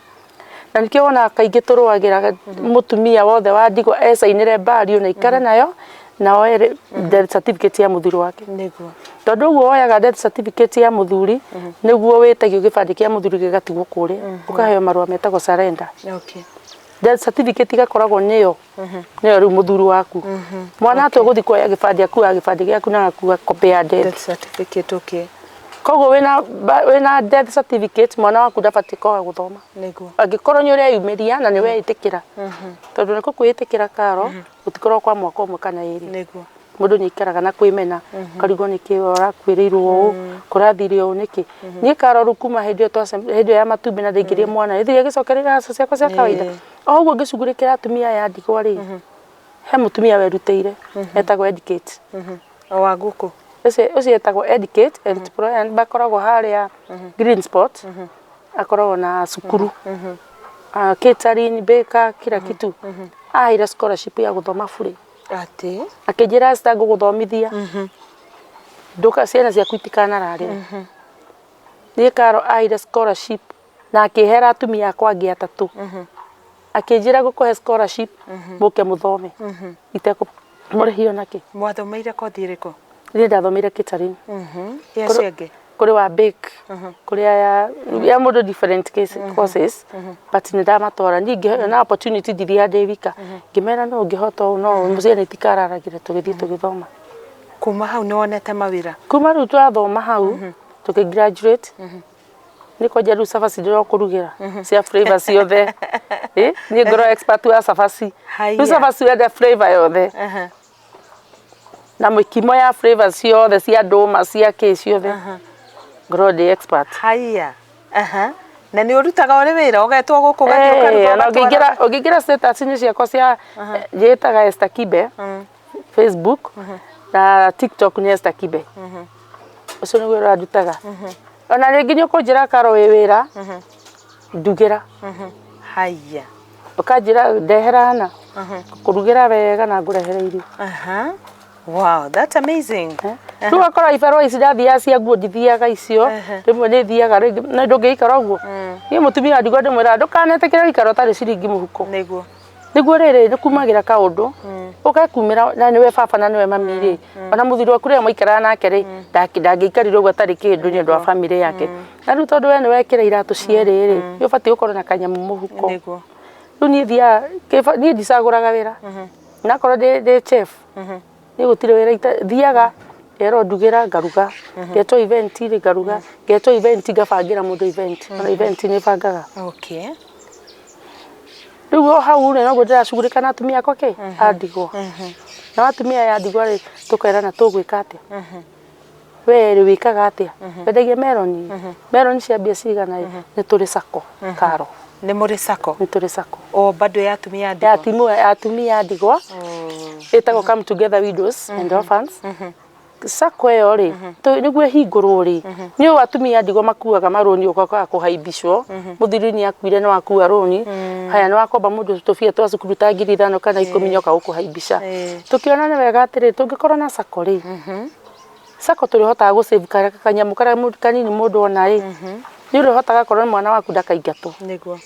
Na nĩkĩo wonaga kaingĩ tũrũagĩra mũtumia wothe wa ndigwa ecainĩre mbario na aikare nayo na oe death certificate ya mũthuri wake. Nĩguo. Tondũ ũguo woyaga death certificate ya mũthuri nĩguo wĩtagio gĩbandĩ kĩa mũthuri gĩgatigwo kũrĩa ũkaheo marũa metagwo surrender. Okay. Death certificate igakoragwo nĩyo nĩyo rĩu mũthuri waku. Mwana atua gũthiĩ kuoya gĩbandĩ akuaga gĩbandĩ gĩaku na agakua copy ya death. Death certificate okay. Koguo wĩna death certificate mwana waku ndabatiĩ kwaga gũthoma. Nĩguo. Angĩkorwo nĩ ũreyumĩria na nĩ weĩtĩkĩra. Tondũ nĩkuo kwĩĩtĩkĩra Karo gũtikoragwo kwa mwaka ũmwe kana ĩrĩ. Nĩguo. Mũndũ nĩ aikaraga na kwĩmena ũkarigwo nĩkĩ ũrakuĩrĩirwo ũũ kũrathire ũũ nĩkĩ. Niĩ Karo rĩu kuma hĩndĩ ĩyo hĩndĩ ĩyo ya matumbĩ na ndaingĩria mwana ĩthire ĩgĩcokerera hustle ciakwa cia kawaida. O ũguo ngĩcugurĩkĩra atumia aya a ndigwa rĩ, he mũtumia werutĩire etagwo Educate. O wa gũkũ. Ũcio etagwo Educate entrepreneur makoragwo harĩa Green Spot akoragwo na cukuru catering, baker, kila kitu. Aheire scholarship ya gũthoma bure. Atĩ. Akĩnjĩra Esther ngũgũthomithia ndũka ciana ciaku itikanararĩre. Niĩ Karo aheire scholarship na akĩhera atumia akwa angĩ atatũ. Akĩnjĩra ngũkũhe scholarship mũke mũthome itekũmũrĩhia ona kĩ. Mwathomeire kothi ĩrĩkũ? Niĩ ndathomeire catering. Ĩ acio angĩ? Kũrĩ wa bake, kũrĩ ya mũndũ different courses but nĩ ndamatwara. Niĩ ngĩona opportunity ndithiaga ndĩ wika. Ngĩmera no ũngĩhota ũũ no ũũ ciana itikararagĩre tũgĩthiĩ tũgĩthoma. Kuma hau nĩ wonete mawĩra? Kuma rĩu twathoma hau tũkĩ graduate nĩ kwanja rĩu cabaci ndĩrokũrugĩra cia flavor ciothe. Niĩ ngorwo expert wa cabaci. Rĩu cabaci wenda flavor yothe. Na mĩkimo ya flavor ciothe cia ndũma cia kĩ ciothe. Ngorwo ndĩ expert. Haiya. Na nĩ ũrutaga ũrĩ wĩra ũgetwo gũkũ ũgathiĩ ũkaruga Ona ũgatwara? ũngĩingĩra status-inĩ ciakwa cia njĩtaga Esther Kibe Facebook na TikTok nĩ Esther Kibe. Ũcio nĩguo wĩra ndutaga. Ona rĩngĩ nĩ ũkũnjĩra Karo wĩ wĩra ndugĩra. Haiya. Ũkanjĩra ndehera hana ngũkũrugĩra wega na ngũrehere irio. Wow, that's amazing. Rĩu ũgakora ibarũa ici ndathiaga cia nguo ndithiaga icio rĩmwe nĩ thiaga rĩngĩ na ndũngĩikara ũguo. Niĩ mũtumia wa ndigwa ndĩmwĩraga ndũkanetĩkĩre gũikara ũtarĩ ciringi mũhuko. Nĩguo. Nĩguo rĩrĩ nĩ kumagĩra kaũndũ ũgekumĩra na nĩwe baba na nĩwe mami rĩ ona mũthuri waku rĩrĩa mwaikaraga nake rĩ ndangĩikarire ũguo atarĩ kĩndũ nĩ ũndũ wa bamĩrĩ yake. Na rĩu tondũ we nĩ wekĩra iratũ cierĩ rĩ nĩ ũbatiĩ gũkorwo na kanyamũ mũhuko. Nĩguo. Rĩu niĩ thiaga niĩ ndicagũraga wĩra. Na akorwo ndĩ chef niĩ gũtirĩ wĩra thiaga ngerwo ndugĩra ngaruga, ngetwo event rĩ ngaruga, ngetwo event ngabangĩra mũndũ event, ona event nĩ bangaga. Okay. Rĩu o hau rĩ noguo ndĩracugurĩka na atumia akwa kĩ a ndigwa. Nao atumia aya a ndigwa rĩ tũkerana tũgwĩka atĩa. We rĩ wĩkaga atĩa? Wendagia meroni? Meroni cia mbia cigana ĩ? Nĩ tũrĩ sacco Karo. Nĩ mũrĩ sacco? Nĩ tũrĩ sacco. O bado ya atumia a ndigwa? Ya atumia a ndigwa ĩtagwo Come Together Widows and Orphans. Sacco ĩyo rĩ, nĩguo ĩhingũrwo rĩ, nĩ ũũ atumia a ndigwa makuaga marũni ũgokaga kũhaimbicwo, mũthuri nĩ akuire nĩ wakua rũni, haya nĩ wakomba mũndũ tũbia twa cukuru ta 5,000 kana 10 nĩ oka gũkũhaimbisha. Tũkĩona nĩ wega atĩrĩrĩ, tũngĩkorwo na Sacco rĩ, Sacco tũrĩhotaga gũ save kanyamũ karĩa kanini mũndũ ona rĩ, nĩ ũrĩhotaga akorwo nĩ mwana waku ndakaingatwo. Nĩguo.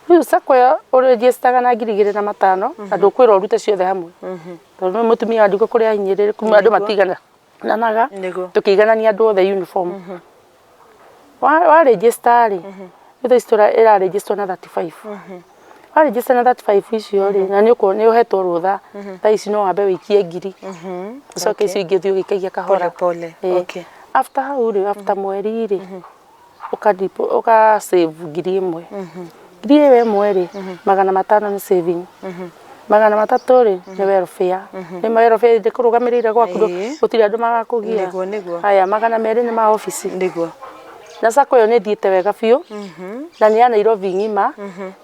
Rĩu Sacco ĩyo ũrĩnjĩcitaga na 2500 na ndũkwĩrwo ũrute ciothe hamwe. Tondũ nĩ mũtumia wa ndigwa kũrĩ ahinyĩrĩrĩku andũ matiigananaga, tũkĩiganania andũ othe uniform. Wa register rĩ, rĩu thaa ici ĩra register na 35. Wa register na 35 icio rĩ, na nĩ ũhetwo rũtha, thaa ici no wambe wĩikie ngiri, ũcoke icio ingĩ ũthiĩ ũgĩikagia kahora. Pole pole. After hau rĩ, after mweri rĩ, ũka save 1000. 1000 rĩ, 500 nĩ saving. 300 rĩ, nĩ welfare. Nĩ welfare ndĩkũrũgamĩrĩire gwaku gũtirĩ andũ magakũgia. Nĩguo nĩguo. Haya, 200 nĩ ma obici. Nĩguo. Na Sacco ĩyo nĩ ĩthiĩte wega biũ, na nĩ ya Nairobi ng'ima,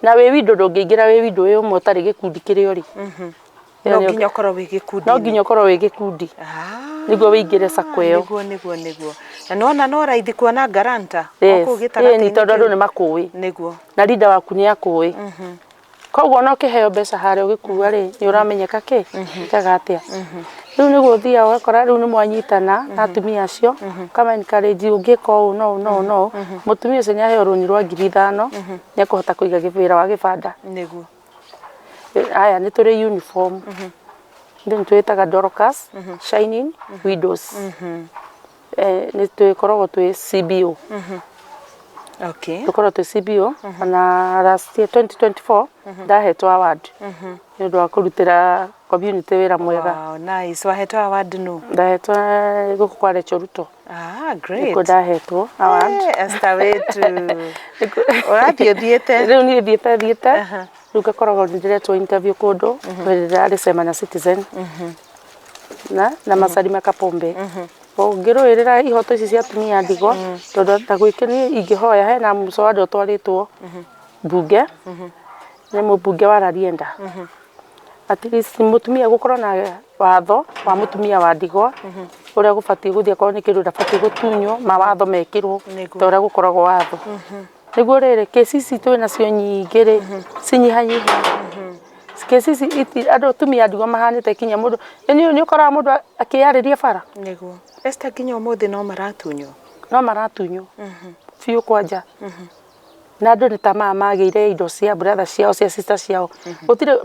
na wĩ window ndũngĩingĩra wĩ window wĩ ũmwe ũtarĩ gĩkundi kĩrĩa ũrĩ. No nginya ũkorwo wĩ gĩkundi. No nginya ũkorwo wĩ gĩkundi. Nĩguo wĩingĩre Sacco ĩyo. Nĩguo nĩguo nĩguo. Na nĩwona no raithi kuona guarantor. Yes. Ĩni tondũ andũ nĩ makũĩ. Nĩguo. Na leader waku nĩ akũĩ. Koguo ona ũkĩheo mbeca harĩa ũgĩkua rĩ, nĩ ũramenyeka kĩ, ĩkaga atĩa. Rĩu nĩguo ũthiaga ũgakora rĩu nĩ mwanyitana na atumia acio, ũkama encourage ũngĩka ũũ na ũũ na ũũ na ũũ, mũtumia ũcio nĩ aheo rũni rwa 5,000, nĩ ekũhota kũiga wĩra wa gĩbanda. Nĩguo. Haya nĩ tũrĩ uniform, ithuĩ nĩ twĩtaga Dorcas Shining Widows. Nĩ tũkoragwo twĩ CBO. Okay. Tũkoragwo twĩ CBO, ona last year 2024 ndahetwo award nĩ ũndũ wa kũrutĩra community wĩra mwega. Wow, nice. Wahetwo award nũ? Ndahetwo gũkũ kwa Rachel Ruto. Ah, great. Nĩkuo ndahetwo award. Esther wetu. Ũrathiĩ ũthiĩte. Rĩu niĩ thiĩte thiĩte. Rĩu ngakoragwo nĩ ndĩretwo interview kũndũ, hĩndĩ ĩrĩa na Citizen. Na Masalima Kapombe. Ũngĩrũĩrĩra ihoto ici cia atumia a ndigwa, tondũ ta gwĩkĩ niĩ ingĩhoya hena mũcwada ũtwarĩtwo mbunge, nĩ mũmbunge wa Rarienda. At least mũtumia gũkorwo na watho wa mũtumia wa ndigwa, ũrĩa gũbatiĩ gũthiĩ akorwo nĩ kĩndũ ndabatiĩ gũtunywo, mawatho mekĩrwo ta ũrĩa gũkoragwo watho. Nĩguo rĩrĩ, kĩci ici twĩ nacio nyingĩ rĩ, cinyihanyihe. Kĩci ici andũ atumia a ndigwa mahanĩte kinya mũndũ, nĩ ũkoraga mũndũ akĩyarĩria bara. Nĩguo. Esther nginya ũmũthĩ no maratunywo? No maratunywo biũ kwanja. Na andũ nĩ ta maya magĩire indo cia brother ciao cia sister ciao. Gũtirĩ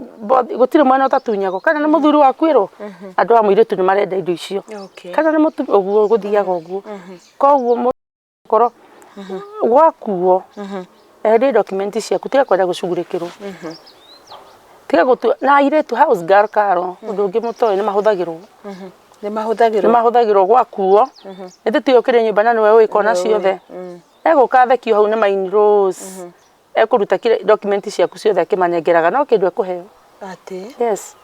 gũtirĩ mwena ũtatunyagwo. Kana nĩ mũthuri wakuĩrwo, andũ a mũirĩtu nĩ marenda indo icio. Kana nĩ mũtumia, ũguo gũthiaga ũguo. Koguo korwo gwakuo, eheria document ciaku, tiga kwenda gũcugurĩkĩrwo. Tiga gũtua, na airĩtu house girl karo, ũndũ ũngĩ mũtoĩ nĩ mahũthagĩrwo. Nĩ mahũthagĩrwo? Nĩ mahũthagĩrwo gwakuo. Nĩ tiwe ũkĩrĩ nyũmba na nĩwe ũĩ kona ciothe. Egũka athekio hau nĩ ma in-laws. Ekũruta kila document ciaku ciothe akĩmanengeraga no kĩndũ ekũheo. Atĩ? Yes.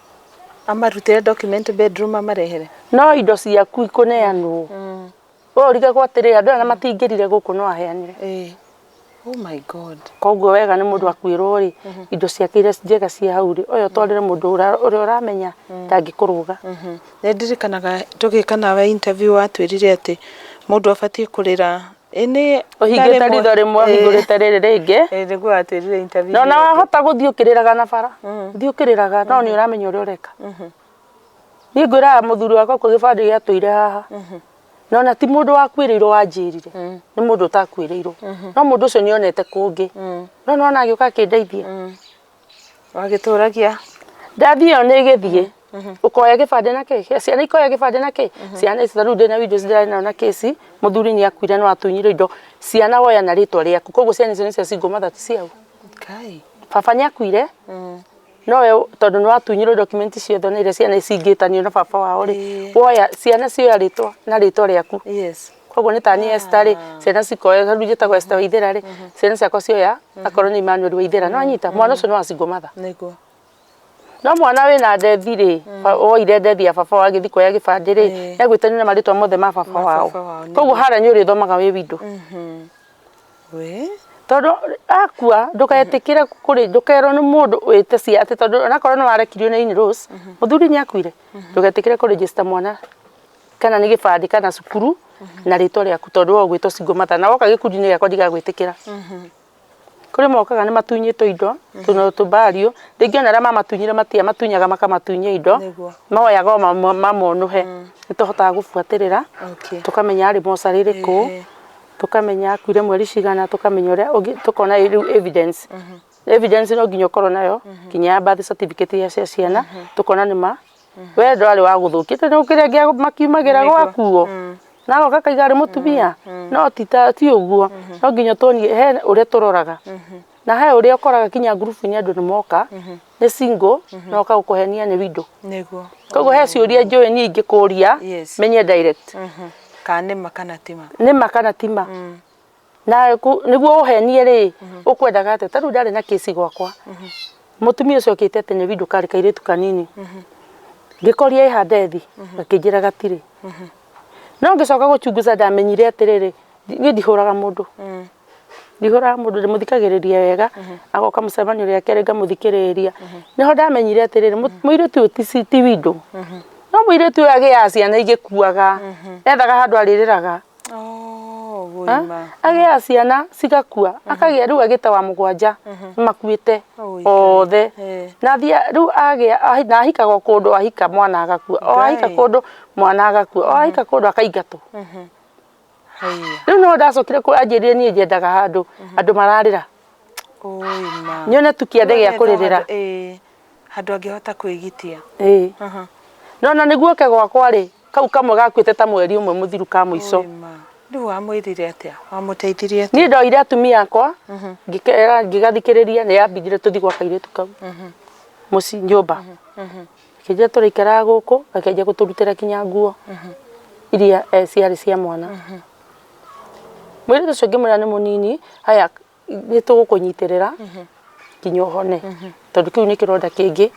Amarutĩre document bedroom amarehere? No indo ciaku ikũneanwo. We ũrigagwo atĩrĩrĩ, andũ aya na matingĩrire gũkũ no aheanire. Oh my God. Koguo wega nĩ mũndũ akuĩrwo rĩ, indo ciake iria njega ciĩ hau rĩ, oya ũtwarĩre mũndũ ũrĩa ũramenya ndangĩkũrũga. Nĩ ndirikanaga tũgĩka nawe interview watwĩrire atĩ mũndũ abatiĩ kũrĩra ĩ nĩ Ũhingĩte ritho rĩmwe ũhingũrĩte rĩrĩ rĩngĩ. Ĩ nĩguo watwĩrire interview. Na ona wahota gũthiĩ ũkĩrĩraga na bara, thiĩ ũkĩrĩraga no nĩ ũramenya ũrĩa ũreka. Niĩ ngwĩraga mũthuri wakwa kũ gĩbandĩ gĩatũire haha. Na ona ti mũndũ wakuĩrĩirwo wanjĩrire, nĩ mũndũ ũtakuĩrĩirwo. No mũndũ ũcio nĩ onete kũngĩ. No nĩwona agĩũka akĩndeithia. Wagĩtũragia? Ndathiĩ ĩyo nĩ ĩgĩthiĩ. Ũkoya gĩbandĩ na kĩ? Ciana ikoya gĩbandĩ na kĩ? Ciana ici ta rĩu ndĩna windows ndĩrarĩ nayo na kĩci, mũthuri nĩ akuire no atunyirwo indo. Ciana woya na rĩtwa rĩaku. Koguo ciana icio nĩ cia single mother ti ciao. Ngai. Baba nĩ akuire, no we tondũ nĩ watunyirwo document ciothe na iria ciana cingĩtanio na baba wao rĩ, woya ciana cioya rĩtwa na rĩtwa rĩaku. Yes. Koguo nĩ ta niĩ Esther rĩ, ciana cikoya, ta rĩu njĩtagwo Esther Waithera rĩ, ciana ciakwa cioya akorwo nĩ Emmanuel Waithera, nĩ wanyita? Mwana ũcio nĩ wa single mother. Nĩguo. No mwana wĩna ndethi rĩ, woire ndethi ya baba wao agĩthiĩ kuoya gĩbandĩ rĩ, egwĩtanio na marĩtwa mothe ma baba wao. Koguo harĩa nĩ ũrĩthomaga wĩ window. We? Tondũ akua ndũgetĩkĩre kũrĩ ndũkerwo nĩ mũndũ wĩte cia atĩ tondũ onakorwo nĩ warekirio nĩ in-laws, mũthuri nĩ akuire, ndũgetĩkĩre kũ register mwana Kana nĩ gĩbandĩ kana cukuru na rĩtwa rĩaku, tondũ we ũgwĩtwo single mother, na woka gĩkundi-inĩ gĩakwa ndigagwĩtĩkĩra. Kũrĩ mokaga nĩ matunyĩtwo indo, tũno tũmbario, rĩngĩ ona arĩa mamatunyire matiamatunyaga makamatunya indo, moyaga o mamonũhe. Nĩ tũhotaga gũbuatĩrĩra, tũkamenya arĩ mocarĩ ĩrĩkũ, tũkamenya akuire mweri cigana, tũkamenya ũrĩa ũngĩ, tũkona rĩu evidence. Evidence no nginya ũkorwo nayo, nginya ya birth certificate cia ciana, tũkona nĩ ma we ndwarĩ wa gũthũkia, tondũ kĩrĩa angĩ makiumagĩra gwakuo na agoka akaiga arĩ mũtumia, no ti ta ti ũguo. No nginya tuonie he ũrĩa tũroraga, na he ũrĩa ũkoraga kinya ngurubu-inĩ andũ nĩ moka nĩ single, na oka gũkũhenia nĩ widow. Koguo he ciũria njũĩ niĩ ingĩkũria menye direct. Kana nĩ ma kana ti ma. Nĩ ma kana ti ma. Na nĩguo ũhenie rĩ, ũkwendaga atĩa? Ta rĩu ndarĩ na kĩci gwakwa, mũtumia ũcio okĩte atĩ nĩ widow, karĩ kairĩtu kanini. Ngĩkoria ĩha ndethi, gakĩnjĩra gatirĩ. No ngĩcoka gũchunguza ndamenyire atĩrĩrĩ, niĩ ndihũraga mũndũ. Ndihũraga mũndũ, ndĩmũthikagĩrĩria wega, agoka mũcemanio rĩa kerĩ ngamũthikĩrĩria. Nĩho ndamenyire atĩrĩrĩ, mũirĩtu ũyũ ti widow. No mũirĩtu ũyũ agĩaga ciana igĩkuaga, ethaga handũ arĩrĩraga. Agĩaga ciana cigakua, akagĩa rĩu agĩte wa mũgwanja, makuĩte othe. Na athia rĩu agĩa, na ahikaga o kũndũ, ahika mwana agakua, o ahika kũndũ mwana agakua, o ahika kũndũ akaingatwo. Rĩu no ndacokire anjĩrire niĩ nyendaga handũ andũ mararĩra. Nyone tu kĩande gĩa kũrĩrĩra. Handũ angĩhota kwĩgitia. Ĩĩ. No na nĩguo oke gwakwa rĩ, kau kamwe gakuĩte ta mweri ũmwe mũthiru ka mũico. Rĩu wamwĩrire atĩa? Wamũteithirie atĩa? Niĩ ndoire atumia akwa, ngĩkera ngĩgathikĩrĩria, nĩ yambindire tũthiĩ gwa kairĩtu kau mũciĩ nyũmba. Akĩnjĩra tũraikaraga gũkũ, akĩanjia gũtũrutĩra kinya nguo iria ciarĩ cia mwana. Mũirĩtu ũcio ngĩmwĩra nĩ mũnini, haya nĩ tũgũkũnyitĩrĩra nginya ũhone, tondũ kĩu nĩ kĩronda kĩngĩ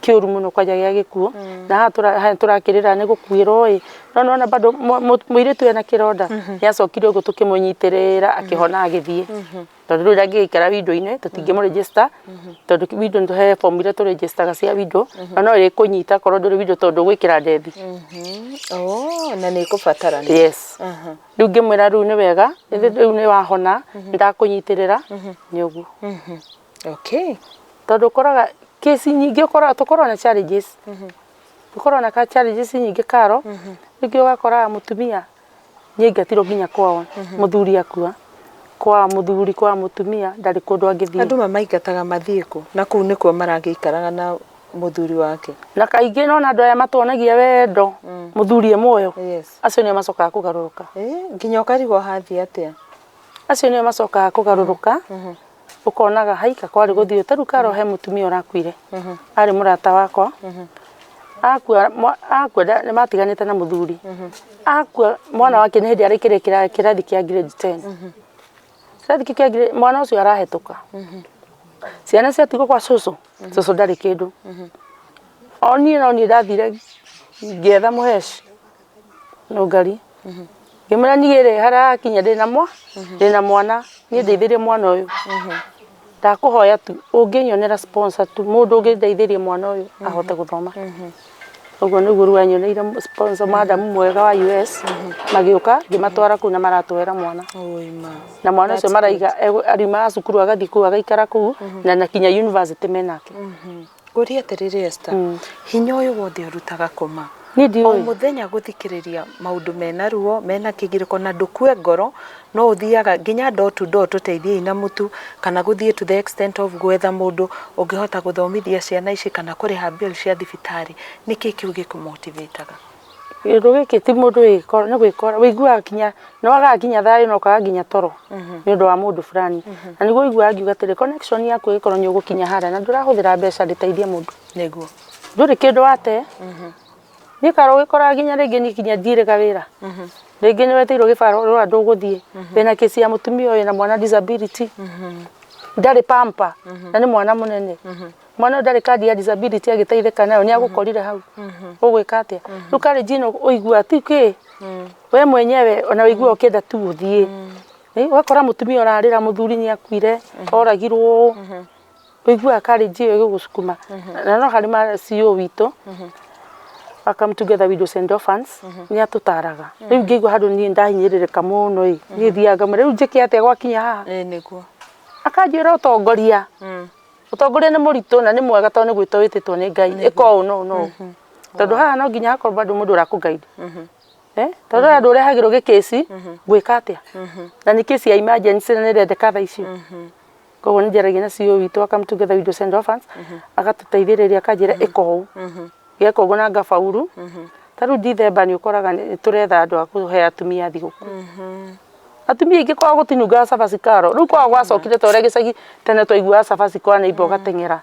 kĩũru mũno kwanja gĩa gĩkuũ, na haha tũrakĩrĩra nĩ gũkuĩrwo ĩ, no nĩwona bado mũirĩtu ena kĩronda. Nĩ acokire ũguo tũkĩmũnyitĩrĩra akĩhona agĩthiĩ, tondũ rĩu ndangĩgĩikara window-inĩ, tũtingĩmũ register, tondũ window nĩ he form iria tũ register cia window, na no ĩkũnyita korwo ndũrĩ window tondũ ũgwĩkĩra ndethi. Na nĩ ĩkũbatarania. Yes. Rĩu ngĩmwĩra rĩu nĩ wega, rĩu nĩ wahona, ndakũnyitĩrĩra, nĩ ũguo. Tondũ ũkoraga kĩci nyingĩ, ũkoraga tũkoragwo na challenges. Tũkoragwo na challenges nyingĩ karo, rĩngĩ ũgakoraga mũtumia nĩ aingatirwo nginya kwao, mũthuri akua, kwa mũthuri, kwa mũtumia, ndarĩ kũndũ angĩthiĩ. Andũ mamaingataga mathiĩ kũ? Na kũu nĩkuo maragĩikaraga na mũthuri wake. Na kaingĩ nona andũ aya matuonagia wendo, mũthuri e muoyo, acio nĩo macokaga kũgarũrũka. Nginya ũkarigwo hathiĩ atĩa? Acio nĩo macokaga kũgarũrũka, ũkonaga haika kwarĩ gũthiĩ. Ta rĩu karo he mũtumia ũrakuire, arĩ mũrata wakwa, akua, akua nĩ matiganĩte na mũthuri, akua mwana wake nĩ hĩndĩ araingĩrire kĩrathi kĩa grade 10. Kĩrathi kĩu kĩa grade, mwana ũcio arahĩtũka. Ciana ciatigwo kwa cũcũ, cũcũ ndarĩ kĩndũ. O niĩ no niĩ ndathire ngĩetha mũheci nũngari, ngĩmwĩra niĩ rĩ, harĩa hakinya ndĩna mwana, niĩ ndeithĩrie mwana ũyũ. Ndakũhoya tu ũngĩnyonera sponsor tu, mũndũ ũngĩndeithĩria mwana ũyũ ahote gũthoma. Ũguo nĩguo rĩu anyoneire sponsor, madam mwega wa US, magĩũka ngĩmatwara kũu na maratwera mwana. Na mwana ũcio maraiga ariumaga cukuru agathiĩ kũu agaikara kũu, na kinya university menake. Ngũrie atĩrĩrĩ Esther, hinya ũyũ wothe ũrutaga kũma? Niĩ ndiũĩ. O mũthenya gũthikĩrĩria maũndũ mena ruo, mena kĩgirĩko, na ndũkue ngoro, no ũthiaga nginya door to door tũteithiei na mũtu, kana gũthiĩ to the extent of gwetha mũndũ ũngĩhota gũthomithia ciana ici kana kũrĩha bill cia thibitarĩ. Nĩkĩ kĩu gĩkũmotivataga? Kĩndũ gĩkĩ ti mũndũ wĩkora, nĩ gwĩkora, ũiguaga kinya, nĩ wagaga kinya thayũ na ũkaga nginya toro nĩ ũndũ wa mũndũ fulani. Na nĩguo ũiguaga ngiuga atĩrĩ, connection yaku ĩgĩkorwo nĩ ũgũkinya harĩa na ndũrahũthĩra mbeca ndĩteithie mũndũ. Nĩguo. Ndũrĩ kĩndũ wate. Niĩ karo ũgĩkoraga nginya rĩngĩ niĩ nginya ndirĩga wĩra. Rĩngĩ nĩ weteirwo gĩbarũa ndũgũthiĩ. Wĩna kĩci ya mũtumia ũyũ na mwana disability. Ndarĩ pamper na nĩ mwana mũnene. Mwana ũyũ ndarĩ kandi ya disability agĩteithĩka nayo, nĩ agũkorire hau. Ũgwĩka atĩa? Rĩu courage ĩno ũiguaga ti kĩ, we mwenyewe ona ũiguaga ũkĩenda tu ũthiĩ. Ũgakora mũtumia ũrarĩra mũthuri nĩ akuire, oragirwo, ũiguaga courage ĩyo ĩgĩgũcukuma. Na no harĩ ma CEO witũ, Wa Come Together Widows and Orphans nĩ atũtaraga. Rĩu ngĩigua handũ niĩ ndahinyĩrĩrĩka mũno ĩ, niĩ thiaga ngamwĩra rĩu njĩke atĩa gwakinya haha? Ĩĩ nĩguo. Akanjĩra ũtongoria. Ũtongoria nĩ mũritũ na nĩ mwega tondũ nĩ gwĩtwo wĩtĩtwo nĩ Ngai. Ĩka ũũ na ũũ na ũũ. Tondũ haha no nginya hakorwo bado mũndũ ũrakũ guide. Eh? Tondũ andũ ũrehagĩrwo gĩkĩci, ngwĩka atĩa? Na nĩ kĩci ya emergency na nĩ ĩrendeka thaa icio. Koguo nĩ njaragia na CEO witũ wa Come Together Widows and Orphans, agatũteithĩrĩria akanjĩra ĩka ũũ. Ngeka ũguo na ngabauru. Ta rĩu Dithemba nĩ ũkoraga nĩ tũretha andũ a kũhe atumia thigũkũ. Atumia aingĩ kwao gũtinungaga cabaci karo. Rĩu kwao gwacokire ta ũrĩa gĩcagi tene twaiguaga cabaci kwa neighbour ũgateng'era.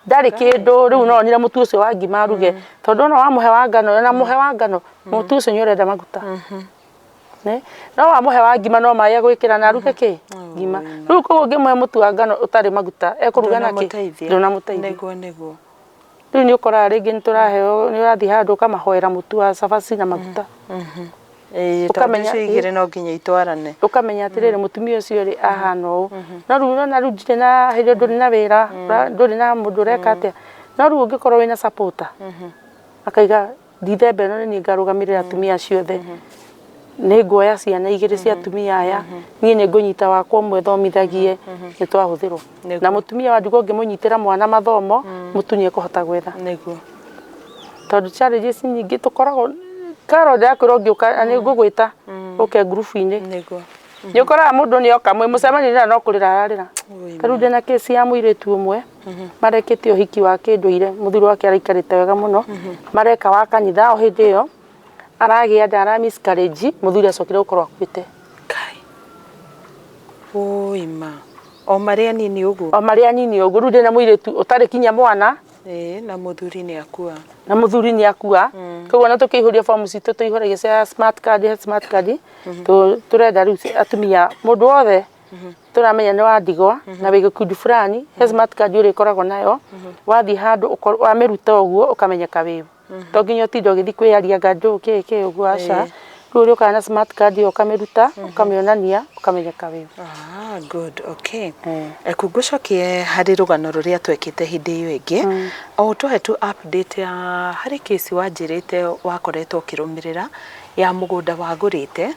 Ndarĩ kĩndũ, rĩu no onire mũtu ũcio wa ngima aruge. Tondũ ona wamũhe wa ngano, ona mũhe wa ngano, mũtu ũcio nĩ ũrenda maguta. No wamũhe wa ngima no maĩ egwĩkĩra na aruge kĩ? Ngima. Rĩu koguo ũngĩmũhe mũtu wa ngano ũtarĩ maguta, ekũruga na kĩ? Ndũnamũteithia. Nĩguo nĩguo. Rĩu nĩ ũkoraga rĩngĩ nĩ tũraheo, nĩ ũrathiĩ handũ ũkamahoera mũtu wa cabaci na maguta. Ĩĩ tondũ Ũkamenya, icio igĩrĩ no nginya itwarane. Ũkamenya atĩrĩrĩ mũtumia ũcio rĩ ahana ũũ. No rĩu ũrona rĩu ndirĩ na hĩndĩ ĩyo ndũrĩ na wĩra, ndũrĩ na mũndũ ũreka atĩa. No rĩu ũngĩkorwo wĩna supporter, akaiga Ndithemba ĩno nĩ niĩ ngarũgamĩrĩra atumia acio othe. Nĩ nguoya ciana igĩrĩ cia atumia aya, niĩ nĩ ngũnyita wakwa ũmwe thomithagie, nĩ twahũthĩrwo. Na mũtumia wa ndigwa ũngĩmũnyitĩra mwana mathomo, mũtu nĩ ekũhota gwetha. Nĩguo. Tondũ challenges nyingĩ tũkoragwo, Carol ndĩrakwĩra ũngĩũka na nĩ ngũgwĩta ũke ngurubu-inĩ. Nĩguo. Nĩ ũkoraga mũndũ nĩ oka mwĩ mũcemanio-inĩ na no kũrĩra ararĩra. Ta rĩu ndĩna case ya mũirĩtu ũmwe, marekĩte ũhiki wa kĩndũire, mũthuri wake araikarĩte wega mũno, mareka wa kanitha o hĩndĩ ĩyo aragĩa nda ara miscarriage, mũthuri acokire gũkorwo akuĩte. Kai. Ũi ma. O marĩ anini ũguo? O marĩ anini ũguo, rĩu ndĩna mũirĩtu ũtarĩ kinya mwana. Ĩĩ na mũthuri nĩ akua. Na mũthuri nĩ akua. Koguo ona tũkĩihũria bomu citũ tũihũragia cia smart card, smart card, tũrenda rĩu atumia mũndũ wothe tũramenya nĩ wa ndigwa na wĩ gĩkundi fulani, he smart card ũrĩkoragwo nayo, wathiĩ handũ wamĩruta ũguo ũkamenyeka wĩ ũ. To nginya ũtinde ũgĩthiĩ kwĩyaria anga ndũ kĩ kĩ ũguo aca. Rĩu ũrĩũkaga na smart card ĩyo ũkamĩruta, ũkamĩonania, ũkamenyeka wĩ ũ. Ah, good, okay. Reku ngũcokie harĩ rũgano rũrĩa twekĩte hĩndĩ ĩyo ĩngĩ. O ũtũhe tu update ya harĩ case wanjĩrĩte wakoretwo ũkĩrũmĩrĩra ya mũgũnda wagũrĩte.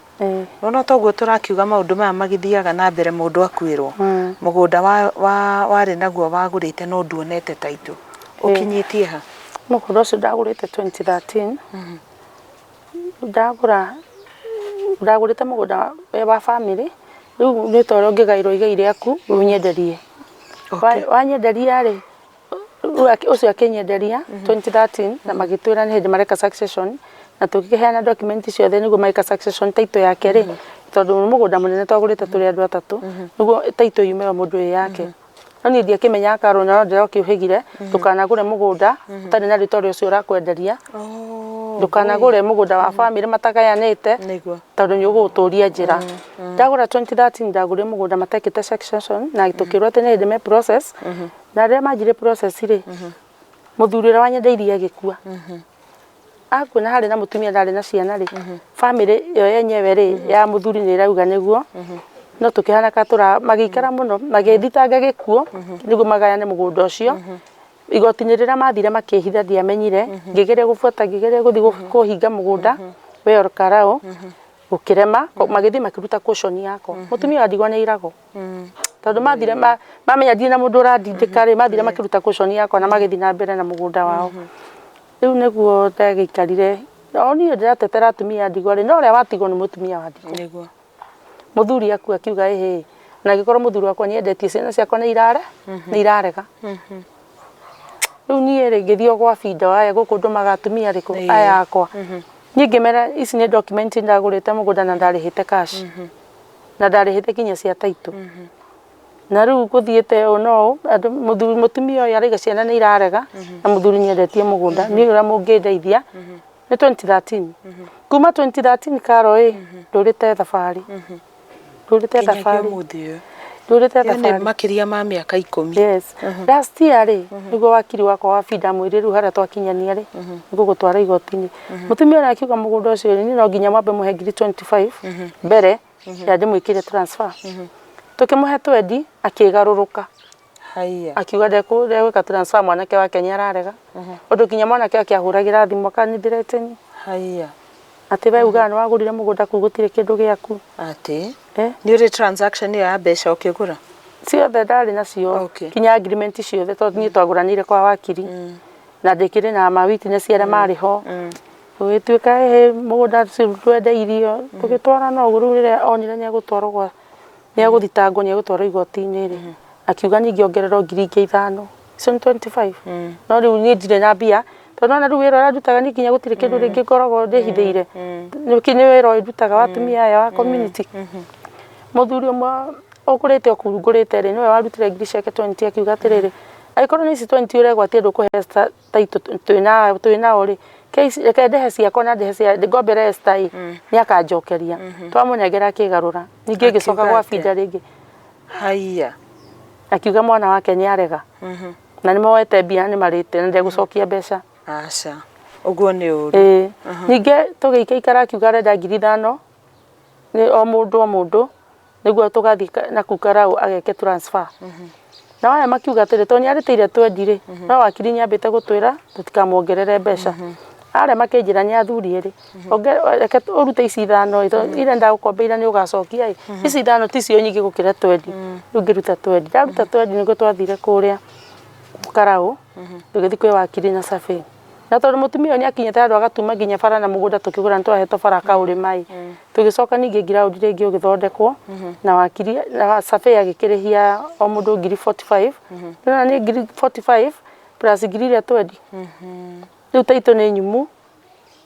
Nĩwona toguo tũrakiuga maũndũ maya magĩthiaga na mbere mũndũ akuĩrwo. Mũgũnda warĩ naguo wagũrĩte no nduonete title. Ũkinyĩtie ha? Mũgũnda ũcio ndagũrĩte 2013. Ndagũra, ndagũrĩte mũgũnda wa bamĩrĩ, rĩu nĩ ta ũrĩa ũngĩgaĩrwo igai rĩaku ũnyenderie. Wanyenderia rĩ, Rĩu ũcio akĩnyenderia 2013 na magĩtwĩra nĩ hĩndĩ mareka succession na tũkĩheana document ciothe nĩguo magĩka succession title yake rĩ, tondũ nĩ mũgũnda mũnene twagũrĩte tũrĩ andũ atatũ, nĩguo title yume o mũndũ ĩ yake. No niĩ ndiakĩmenyaga Carol no ndĩrakĩũhĩgire ndũkanagũre mũgũnda ũtarĩ na rĩtwa rĩa ũcio ũrakwenderia, ndũkanagũre mũgũnda wa bamĩrĩ matagayanĩte tondũ nĩ ũgũgũtũria njĩra. Ndagũra 2013 ndagũrire mũgũnda matekĩte succession na tũkĩrwo atĩ nĩ hĩndĩ me process. Na rĩrĩa manjirie process rĩ, mũthuri ũrĩa wanyendeirie agĩkua. Akua na harĩ na mũtumia ndarĩ na ciana rĩ, bamĩrĩ ĩyo yenyewe rĩ, ya mũthuri nĩ ĩrauga nĩguo, no tũkĩhana ka tũra, magĩikara mũno, magĩthitanga gĩkuũ, nĩguo magayane mũgũnda ũcio. Igoti-inĩ rĩrĩa mathire makĩhitha ndiamenyire, ngĩgeria gũbuata, ngĩgeria gũthiĩ kũhinga mũgũnda wĩ Ol Kalou, gũkĩrema, magĩthiĩ makĩruta caution yakwa. Mũtumia wa ndigwa nĩ airagwo. Tondũ mathire mamenya ndirĩ na mũndũ ũrandindĩka rĩ, mathire makĩruta caution yakwa na magĩthiĩ na mbere na mũgũnda wao. Rĩu nĩguo ndagĩikarire, o niĩ ndĩratetera atumia a ndigwa rĩ, no ũrĩa watigwo nĩ mũtumia wa ndigwa. Mũthuri akua akiuga ĩhĩ, na angĩkorwo mũthuri wakwa nĩ endetie ciana ciakwa nĩ irare, nĩ irarega. Rĩu niĩ rĩ, ngĩthiĩ o gwa Binda aya gũkũ ndũmaga atumia rĩ, aya akwa. Niĩ ngĩmera ici nĩ document ndagũrĩte mũgũnda na ndarĩhĩte cash. Na ndarĩhĩte nginya cia title. Na rĩu gũthiĩte ũũ na ũũ, andũ mũthuri mũtumia ũyũ arauga ciana nĩ irarega, na mũthuri nĩ endetie mũgũnda, niĩ ũrĩa mũngĩndeithia, nĩ 2013. Kuma 2013 Karo ĩ, ndũrĩte thabarĩ. Ndũrĩte Nginyagia thabarĩ. ũmũthĩ ũyũ. Ndũrĩte Ĩyo nĩ thabarĩ. makĩria ma mĩaka 10. Yes. Last year rĩ, nĩguo wakiri wakwa wa Binda amwĩrire rĩu harĩa twakinyania rĩ, nĩngũgũtwara igoti-inĩ. Mũtumia ũrĩa akiuga mũgũnda ũcio rĩ, niĩ no nginya mwambe mũhe ngiri 25 mbere ya ndĩmwĩkĩre transfer. Tũkĩmũhe twendi, akĩgarũrũka. Haiya. Akiuga ndegwĩka transfer, mwanake wake nĩ ararega. Ũndũ nginya mwanake wake ahũragĩra thimũ akanithĩreteni. Haiya. Atĩ we ugaga nĩ wagũrire mũgũnda kũu gũtirĩ kĩndũ gĩaku. Atĩ. Eh? Nĩ ũrĩ transaction ĩyo ya mbeca ũkĩgũra? Ciothe ndarĩ nacio. Okay. Kinya agreement ciothe tondũ niĩ twagũranĩire kwa wakiri. Na ndĩkĩrĩ na ma witness arĩa marĩ ho. Gũgĩtuĩka ĩhĩ mũgũnda ũcio ndwendeirio. Tũgĩtwarana ũguo rĩu rĩrĩa onire nĩ egũtwarwo gwa nĩ egũthitangwo nĩ egũtwarwo igoti-inĩ rĩ, akiuga ningĩ ongererwo ngiri ingĩ ithano. Icio nĩ 25. No rĩu niĩ ndirĩ na mbia tondũ nona rĩu wĩra ũrĩa ndutaga niĩ nginya gũtirĩ kĩndũ rĩngĩ ngoragwo ndĩhithĩire. Nĩ wĩra ũyũ ndutaga wa atumia aya wa community. Mũthuri ũmwe ũgũrĩte o kũu ngũrĩte rĩ, nĩwe warutire ngiri ciake 20 akiuga atĩrĩrĩ, angĩkorwo nĩ ici 20 ũregwatia ndũkũhe Esther title twĩnao rĩ, reke ndĩhe ciakwa na ndĩhe cia ngombere Esther ĩ, nĩ akanjokeria. Twamũnengera akĩgarũra. Ningĩ ngĩcoka Akiuga gwa atĩa? Binda rĩngĩ. Haiya. Akiuga mwana wake nĩ arega. Na nĩ moete mbia nĩ marĩte na ndegũcokia mbeca. Aca. Ũguo nĩ ũru. Ĩĩ. Ningĩ tũgĩikaikara akiuga arenda ngiri ithano nĩ o mũndũ o mũndũ nĩguo tũgathiĩ na kũu Karau ageke transfer. Nao aya makiuga atĩrĩ, tondũ nĩ arĩtĩire twendi rĩ, no wakiri nĩ ambĩte gũtwĩra tũtikamuongerere mbeca. Arĩa makĩnjĩra nĩ athuri erĩ, reke ũrute ici ithano ĩ, tondũ iria ndagũkombeire nĩ ũgacokia ĩ, ici ithano ticio nyingĩ gũkĩra twendi, rĩu ngĩruta twendi. Ndaruta twendi nĩguo twathire kũrĩa Karau, tũgĩthiĩ kwĩ wakiri na survey. Na tondũ mũtumia ũyũ nĩ akinyĩte handũ agatuma nginya bara na mũgũnda tũkĩgũra nĩ twahetwo bara akaũrĩma ĩ, tũgĩcoka ningĩ ground rĩngĩ ũgĩthondekwo na wakiri na survey agĩkĩrĩhia o mũndũ ngiri 45. Nĩwona nĩ ngiri 45 plus ngiri iria twendi. Rĩu title nĩ nyumu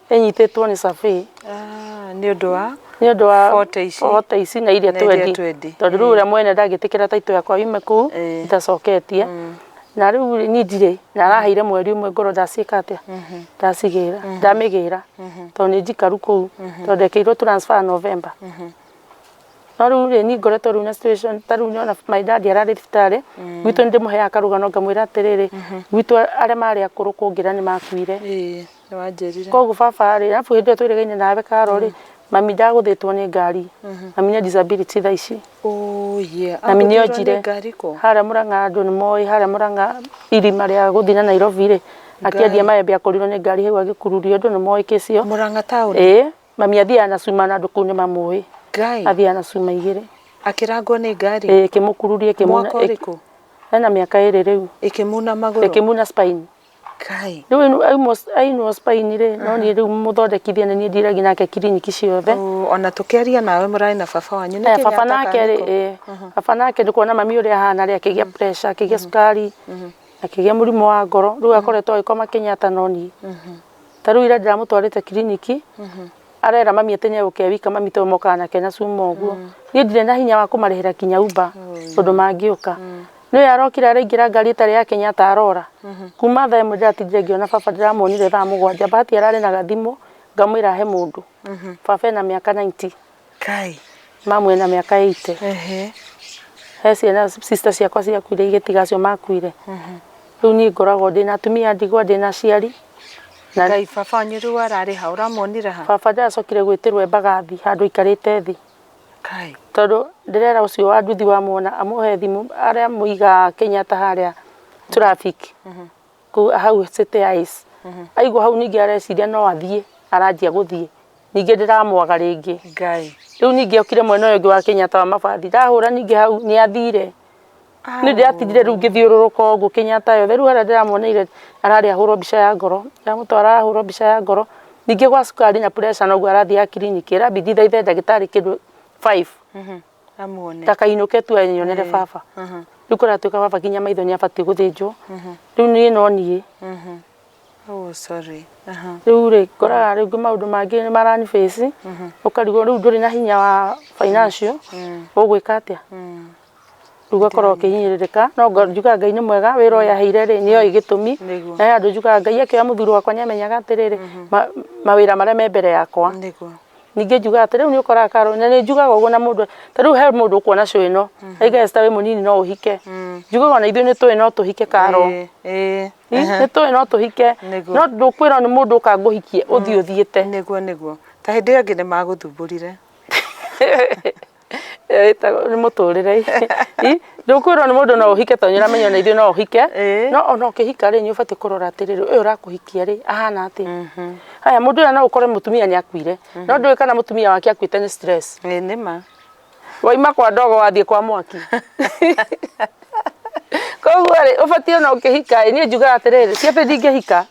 ĩnyitĩtwo nĩ survey. Ah, nĩ ũndũ wa Nĩ ũndũ wa 40 ici. 40 ici na iria Na iria twendi. twendi. Tondũ rĩu ũrĩa mwene ndangĩtĩkĩra title yakwa yume kũu itacoketie. Na rĩu niĩ ndirĩ na araheire mweri ũmwe ngorwo ndaciĩka atĩa ndacigĩra ndamĩgĩra tondũ nĩ njikaru kũu tondũ ndekĩirwo transfer November. No rĩu rĩ niĩ ngoretwo rĩu na situation ta rĩu nĩwona my dad ararĩ thibitarĩ gwitũ nĩ ndĩmũheaga karũgano ngamwĩra atĩrĩrĩ gwitũ arĩa marĩ akũrũ kũngĩra nĩ makuire. Ĩĩ, nĩ wanjĩrire. Koguo baba rĩ, arabu hĩndĩ ĩyo twĩrĩgaine nawe Karo rĩ, mami ndagũthĩtwo nĩ ngari. Mami nĩ disability thaa ici. Oh, yeah. Mami nĩ Agũthirwo nĩ onjire ngari kũ? harĩa Mũrang'a andũ nĩ moĩ harĩa Mũrang'a irima rĩa gũthiĩ na Nairobi rĩ, akĩendia maembe akorirwo nĩ ngari hau agĩkururio andũ nĩ moĩ kĩci ĩyo. Mũrang'a taũni? Ĩĩ, mami athiaga na cuma na andũ kũu nĩ mamũĩ. Ngai. Athiaga na cuma igĩrĩ. Akĩrangwo nĩ ngari? Ĩĩ, ĩkĩmũkururia ĩkĩmuna. Mwaka ũrĩkũ? Ena mĩaka ĩrĩ rĩu. Ĩkĩmuna magũrũ? Ĩkĩmuna spine. Ngai. Rĩu ainwo spine rĩ, no niĩ rĩu mũthondekithia nĩ niĩ ndiragia nake kiriniki ciothe. Oh, ona tũkĩaria nawe mũrarĩ na baba wanyu nĩ Eh, baba Kenyatta nake kana rĩ, nĩkũ? ĩĩ, baba nake nĩ kuona mami ũrĩa ahana rĩ, akĩgĩa pressure, akĩgĩa cukari, akĩgĩa mũrimũ wa ngoro, rĩu akoretwo agĩkoma Kenyatta no niĩ. Ta rĩu ira ndĩramũtwarĩte kiriniki, arera mami atĩ nĩegũka e wika, mami tondũ mokaga nake na cuma ũguo. Niĩ ndirĩ na hinya wa kũmarĩhĩra kinya Uber ũndũ mangĩũka. Nĩũĩ arokire araingĩra ngari ĩtarĩ ya Kenyatta arora. Kuma thaa ĩmwe ndĩratindire ngĩona baba ndĩramuonire thaa mũgwanja. Bahati ararĩ na gathimũ ngamwĩra ahe mũndũ. Baba ena mĩaka 90. Ngai. Mamu ena mĩaka 80. Ehe. He ciana sister ciakwa ciakuire igĩtiga acio makuire. Rĩu niĩ ngoragwo ndĩna atumia a ndigwa ndĩna aciari. Na Ngai, baba wanyu rĩu ararĩ ha? Ũramuonire ha? Baba ndĩracokire gwĩtĩrwo Embagathi handũ aikarĩte thĩ. Ngai. Tondũ ndĩrera ũcio wa nduthi wamuona amũhe thimũ arĩa mũigaga Kenyatta harĩa traffic kũu hau City Heights. Aigua hau ningĩ areciria no athiĩ aranjia gũthiĩ. Ningĩ ndĩramwaga rĩngĩ. Ngai. Rĩu ningĩ okire mwena ũyũ ũngĩ wa Kenyatta wa mabathi. Ndahũra ningĩ hau nĩ athire. Nĩ ndĩratigire rĩu ngĩthiũrũrũka ũguo Kenyatta yothe. Rĩu harĩa ndĩramuoneire ararĩ ahũrwo mbica ya ngoro. Ndamũtwara arahũrwo mbica ya ngoro. Ningĩ gwa cukari na pressure noguo arathiaga kiriniki. Ĩrambindi thaithe ndagĩtarĩ kĩndũ 5. Amuone. Ndakainũke tu enyonere baba. Rĩu kũratuĩka baba nginya maitho nĩ abatiĩ gũthĩnjwo. Rĩu niĩ no niĩ. Oh, sorry. Rĩu rĩ, ngoraga rĩngĩ maũndũ mangĩ nĩ marani face, ũkarigwo rĩu ndũrĩ na hinya wa financial, ũgwĩka atĩa? Rĩu ũgakorwo ũkĩhinyĩrĩrĩka, no njugaga Ngai nĩ mwega, wĩra ũyũ aheire rĩ, nĩoĩ gĩtũmi. Nĩguo. Na he handũ njugaga Ngai akĩoya mũthuri wakwa nĩ amenyaga atĩrĩrĩ, mawĩra marĩa me mbere yakwa. Nĩguo. Ningĩ njugaga atĩ rĩu nĩ ũkoraga Carol, na nĩ njugaga ũguo na mũndũ, ta rĩu he mũndũ ũkuona show ĩno, aiga Esther wĩ mũnini no ũhike. Njugaga ona ithuĩ nĩ tũĩ no tũhike Carol. Ĩĩ, ĩĩ. Nĩ tũĩ no tũhike. Nĩguo. No ndũkwĩrwo nĩ mũndũ ũka ngũhikie ũthiĩ ũthiĩte. Nĩguo, nĩguo. Ta hĩndĩ ĩyo ĩngĩ nĩ magũthumbũrire. Ĩyo ĩtagwo nĩ mũtũrĩre. Ndũkwĩrwo nĩ mũndũ no ũhike tondũ nĩũramenya ona ithuĩ no ũhike. Ĩĩ. No ona ũkĩhika rĩ, nĩ ũbatiĩ kũrora atĩrĩrĩ, ũyũ ũrakũhikia rĩ, ahana atĩa? Haya, mũndũ ũyũ no ũkore mũtumia nĩ akuire, no ndũĩ kana mũtumia wake akuĩte nĩ stress. Ĩĩ nĩ ma. Waima kwa ndogo wathiĩ kwa mwaki. Koguo rĩ, ũbatiĩ ona ũkĩhika ĩ, niĩ njugaga atĩrĩrĩ, ti atĩ ndingĩhika,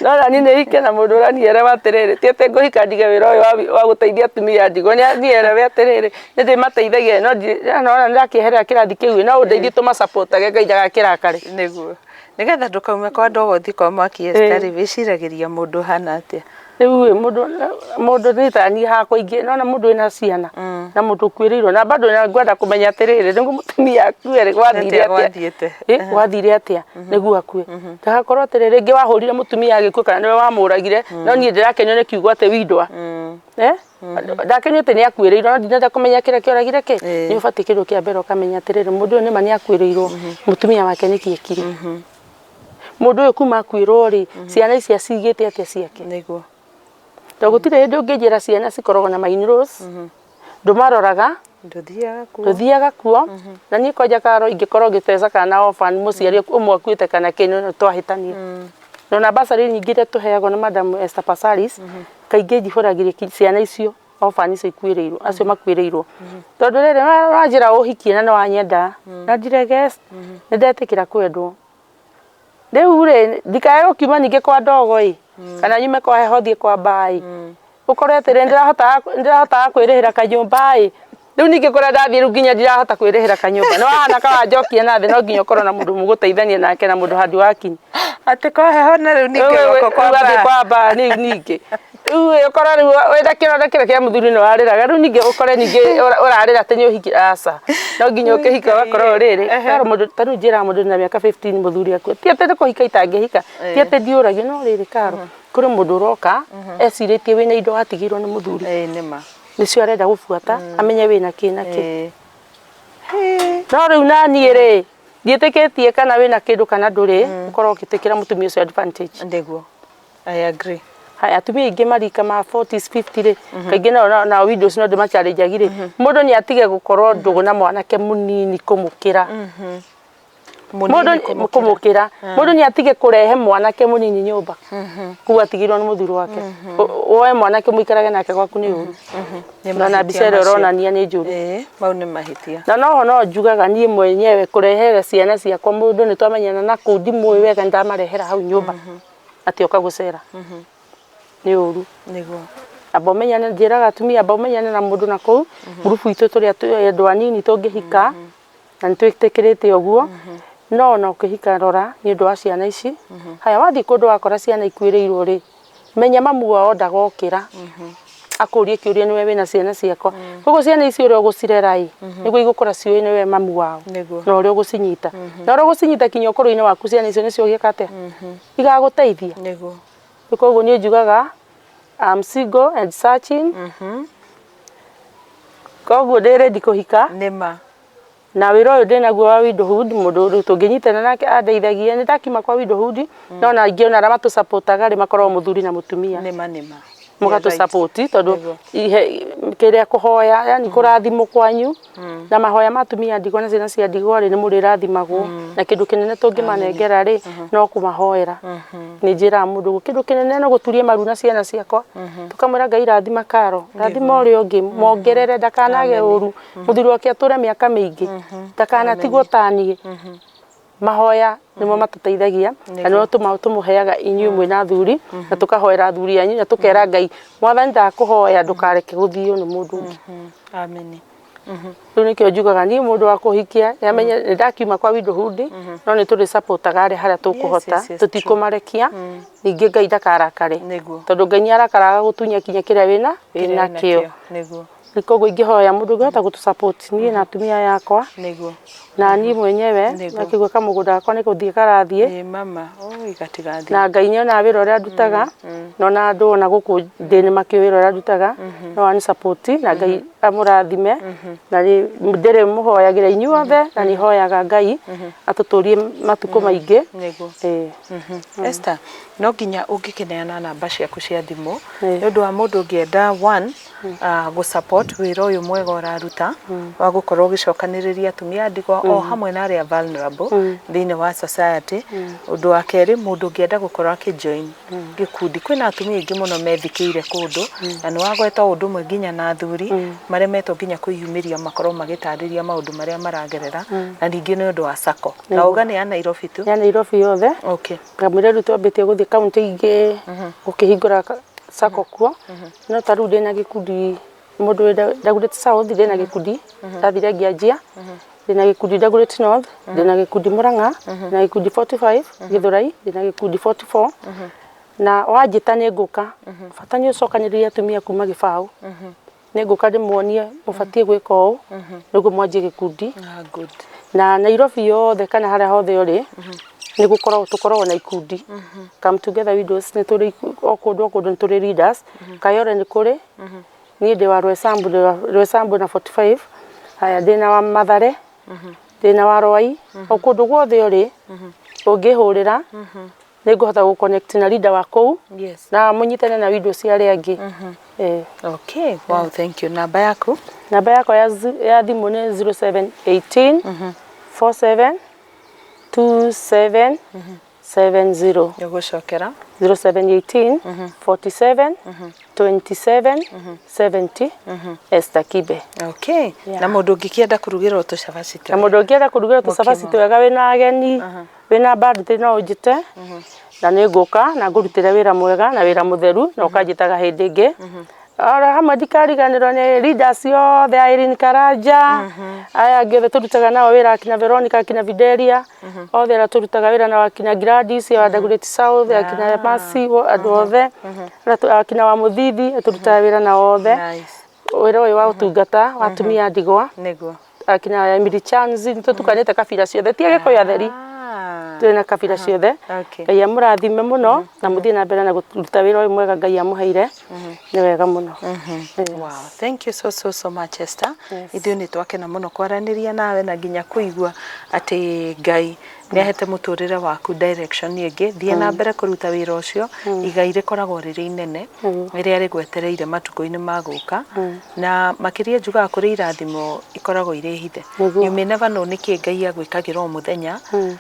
no na niĩ nĩ hike na mũndũ ũranielewa atĩrĩrĩ, ti atĩ ngũhika ndige wĩra ũyũ wa gũteithia atumia a ndigwa, nĩ anielewe atĩrĩrĩ, nĩ ndĩmateithagia no nona nĩ ndakĩeherera kĩrathi kĩu no ũndeithie tũma support age Ngai ndagakĩrakare. Nĩguo. Nĩgetha ndũkaume kwa ndogo ũthiĩ kwa mwaki Esther rĩ, wĩciragĩria mũndũ ũhana atĩa? Rĩu ĩ mũndũ mũndũ nĩ ta niĩ hakwa ingĩ nona mũndũ wĩna ciana na mũndũ ũkuĩrĩirwo na bado ngwenda kũmenya atĩrĩrĩ nĩguo mũtumia akue rĩ gwathire atĩa gwathiĩte? Ĩ, gwathire atĩa nĩguo akue ndagakorwo atĩrĩ rĩngĩ wahũrire mũtumia agĩkua kana nĩwe wamũragire no niĩ ndĩrakenio nĩ kiugo atĩ windwa eh ndakenio atĩ nĩ akuĩrĩirwo no ndinenda kũmenya kĩrĩa kĩoragire kĩ nĩ ũbatiĩ kĩndũ kĩa mbere ũkamenya atĩrĩrĩ mũndũ ũyũ nĩma nĩ akuĩrĩirwo mũtumia wake nĩkĩ ekire mũndũ ũyũ kuma akuĩrwo rĩ ciana ici acigĩte atĩa ciake Nĩguo. tondũ gũtirĩ hĩndĩ ũngĩnjĩra ciana cikoragwo na ma-in-laws ndũmaroraga Ndũthiaga kuo. ndũthiaga kuo na niĩ kwanja karo ingĩkorwo ngĩteca kana orphan mũciari ũmwe akuĩte kana kĩ nĩ twahĩtania na ona bursary nyingĩ iria tũheagwo nĩ Madam Esther Passaris kaingĩ njihũragĩria ciana icio orphan icio ikuĩrĩirwo acio makuĩrĩirwo tondũ rĩrĩ wanjĩra ũhikie na nĩ wanyenda na ndirege nĩ ndetĩkĩra kwendwo rĩu rĩ ndikae gũkiuma ningĩ kwa ndogo ĩ kana nyume kwa heho thiĩ kwa mbaa ĩ ũkore atĩrĩ ndĩrahotaga kwĩrĩhĩra kanyũmba ĩ rĩu ningĩ kũrĩa ndathiĩ rĩu nginya ndirahota kwĩrĩhĩra kanyũmba nĩ wahana kawanjokia na thĩ no nginya ũkorwo na mũndũ mũgũteithania nake na mũndũ handũ wakinya Atĩ kwa heho na rĩu ningĩ ũgoka kwa wathiĩ mbaa. kwa mbaa rĩu ningĩ rĩu ũkore rĩu wĩna kĩronda kĩrĩa kĩa mũthuri nĩ warĩraga rĩu ningĩ ũkore ningĩ ũrarĩra atĩ nĩ ũhiki aca no nginya ũkĩhika ũgakorwo rĩrĩ karo mũndũ ta rĩu njĩraga mũndũ na mĩaka 15 mũthuri akue ti atĩ nĩ kũhika itangĩhika ti atĩ ndiũragio no rĩrĩ karo kũrĩ mũndũ ũroka ecirĩtie wĩna indo watigĩirwo nĩ mũthuri Ĩĩ nĩ ma. nĩcio arenda gũbuata amenye wĩna kĩ na kĩ Ĩĩ. no rĩu naniĩ rĩ ndiĩtĩkĩtie kana wĩna kĩndũ kana ndũrĩ ũkorwo ũgĩtĩkĩra mũtumia ũcio advantage Nĩguo. I agree. Haya, atumia aingĩ marika ma 40s 50 rĩ kaingĩ nao nao widows no ndĩmachallengeagi rĩ mũndũ nĩ atige gũkorwo ndũgũ na mwanake mũnini kũmũkĩra mũndũ kũmũkĩra mũndũ nĩ atige kũrehe mwanake mũnini nyũmba kũu atigirwo nĩ mũthuri wake woe mwanake mũikarage nake gwaku nĩ ũru Nĩ na na mbica mahĩtia ĩrĩa macio. ũronania nĩ njũru Ĩĩ, mau nĩ mahĩtia. na noho no njugaga niĩ mwenyewe kũrehere ciana ciakwa mũndũ nĩ twamenyana na kũu ndimũĩ wega nĩndamarehera hau nyũmba atĩ oka gũcera nĩ ũru Nĩguo. amba ũmenyane njĩraga atumia amba ũmenyane na mũndũ na kũu ngurubu itũ tũrĩ andũ anini tũngĩhika na nĩ twĩtĩkĩrĩte ũguo no ona ũkĩhika rora nĩ ũndũ wa ciana ici haya wathiĩ kũndũ wakora ciana ikuĩrĩirwo rĩ menya mamu wao ndagokĩra akũrie kĩũria nĩwe wĩna ciana ciakwa koguo ciana ici ũrĩa ũgũcirera ĩ nĩguo igũkũra ciũĩ nĩwe mamu wao Nĩguo. na ũrĩa ũgũcinyita na ũrĩa ũgũcinyita kinya ũkũrũ-inĩ waku ciana icio nĩcio ũgĩka atĩa igagũteithia Nĩguo. koguo niĩ njugaga I'm single and searching koguo ndĩ ready kũhika Nĩ ma. na wĩra ũyũ ndĩnaguo wa widowhood mũndũ rĩu tũngĩnyitana nake andeithagie nĩ ndakiuma kwa widowhood no na aingĩ ona arĩa matũsupportaga rĩ makoragwo mũthuri na mũtumia Nĩ ma nĩ ma. mũgatũ support tondũ Nĩguo. kĩrĩa kũhoya yani kũrathimwo kwanyu na mahoya ma atumia a ndigwa na ciana cia ndigwa rĩ nĩ mũrĩrathimagwo na kĩndũ kĩnene tũngĩmanengera rĩ no kũmahoera nĩ njĩraga mũndũ ũguo kĩndũ kĩnene no gũturia maru na ciana ciakwa tũkamwĩra Ngai rathima karo rathima ũrĩa ũngĩ mongerere ndakanage ũru mũthuri wake atũre mĩaka mĩingĩ ndakanatigwo ta niĩ mahoya nĩmo matũteithagia na nĩmo tũmũheaga inyuĩ mwĩna athuri na tũkahoera athuri anyu na tũkera Ngai mwathani ndakũhoya ndũkareke gũthio nĩ mũndũ ũngĩ Ameni. Rĩu nĩkĩo njugaga niĩ mũndũ wa kũhikia nĩamenye nĩ ndakiuma kwa widowhood no nĩ tũrĩ supportaga arĩa harĩa tũkũhota Yes, yes, yes, tũtikũmarekia ningĩ Ngai ndakarakare Nĩguo. tondũ Ngai nĩ arakaraga gũtunya kinya kĩrĩa wĩna wĩnakĩo Nĩguo. koguo ingĩhoya mũndũ ũngĩhota gũtũ support niĩ na atumia yakwa Nĩguo. na niĩ mwenyewe Nĩguo. nakĩgua kamũgũnda gakwa nĩ gũthiĩ karathiĩ Ĩĩ mama. Oi gatigathiĩ. na Ngai nĩonaga wĩra ũrĩa ndutaga na ona andũ ona gũkũ ndĩ nĩ makĩũĩ wĩra ũrĩa ndutaga no ani support na Ngai Amũrathime na ndĩrĩ mũhoyagĩra inyuothe na nĩ hoyaga Ngai atũtũrie matukũ maingĩ. Nĩguo. Ĩĩ. Esther, no nginya ũngĩkĩneana namba ciaku cia thimũ Ĩĩ. nĩ ũndũ wa mũndũ ũngĩenda one gũ support wĩra ũyũ mwega ũraruta wa gũkorwo ũgĩcokanĩrĩria atumia a ndigwa o hamwe na arĩa vulnerable thĩinĩ wa society. Ũndũ wa kerĩ, mũndũ ũngĩenda gũkorwo akĩ join gĩkundi, kwĩna atumia aingĩ mũno methikĩire kũndũ na nĩ wagweta o ũndũ ũmwe nginya na athuri maremetwo nginya kwĩyumĩria makorwo magĩtarĩria maũndũ marĩa maragerera, na ningĩ nĩ ũndũ wa sacco na uga nĩ ya Nairobi tu. Ya Nairobi yothe. Okay. Kamũira rĩu twambĩtie gũthiĩ kaunti ingĩ gũkĩhingũra sacco kuo, no ta rĩu ndĩna gĩkundi mũndũ wĩ Dagoretti South, ndĩna gĩkundi ndathire ngĩanjia, ndĩna gĩkundi Dagoretti North, ndĩna gĩkundi Murang'a, ndĩna gĩkundi 45 Githurai, ndĩna gĩkundi 44, na wanjĩta nĩ ngũka. Bata nĩ ũcokanĩrĩrie atumia kuma gĩbaũ, nĩ ngũka ndĩmuonie mũbatiĩ gwĩka ũũ nĩguo mwanjie gĩkundi. Ah, good. Na Nairobi yothe kana harĩa hothe ũrĩ nĩ gũkoragwo, tũkoragwo na ikundi. Come Together Widows nĩ tũrĩ o kũndũ o kũndũ nĩ tũrĩ leaders. Kayole nĩ kũrĩ, niĩ ndĩ wa Roysambu, ndĩ wa Roysambu na 45, haya ndĩna wa Mathare, ndĩna wa Rwai, o kũndũ guothe ũrĩ ũngĩhũrĩra nĩ ngũhota gũ connect na leader wa kũu na mũnyitane na widows arĩa angĩ. Eh. Okay, wow, thank you. Namba yaku? Namba yakwa ya thimũ nĩ 0718 47 27 70. Nĩgũcokera. 0718 47 27 70, Esther Kibe. Okay. Yeah. Na mũndũ ũngĩkĩenda kũrugĩrwo tũcabaci Na mũndũ ũngĩenda kũrugĩrwo tũcabaci Mũkimo. Twega, wĩna ageni, wĩna birthday, no ũnjĩte na nĩ ngũka na ngũrutĩre wĩra mwega na wĩra mũtheru na ũkanjĩtaga hĩndĩ ĩngĩ. Oro hamwe ndikariganĩrwo nĩ leaders othe a Irene Karanja, aya angĩ othe tũrutaga nao wĩra, akina Veronica, akina Videlia, othe arĩa tũrutaga wĩra nao, akina Gladys wa Dagoretti South, akina Mercy, andũ othe akina wa Mũthithi tũrutaga wĩra nao othe. Nice. Wĩra ũyũ wa ũtungata wa atumia a ndigwa, akina Emily Chance, nĩ tũtukanĩte kabira ciothe, ti Agĩkũyũ atheri, tũrĩ na kabira ciothe. Ngai amũrathime mũno na mũthiĩ na mbere na kũruta wĩra ũyũ mwega Ngai amũheire, nĩ wega mũno. Yes. Wow, thank you so so so much, Esther. Yes. Ithuĩ nĩ twakena mũno kwaranĩria nawe na nginya kũigua atĩ Ngai nĩ ahete mũtũrĩre waku direction ĩngĩ. Thiĩ na mbere kũruta wĩra ũcio, igai rĩkoragwo rĩrĩ inene rĩrĩa rĩgwetereire matukũ-inĩ ma gũka, na makĩria njugaga kũrĩ irathimo ikoragwo irĩ hithe. Nĩguo. You may never know nĩkĩ Ngai agwĩkagĩra o mũthenya,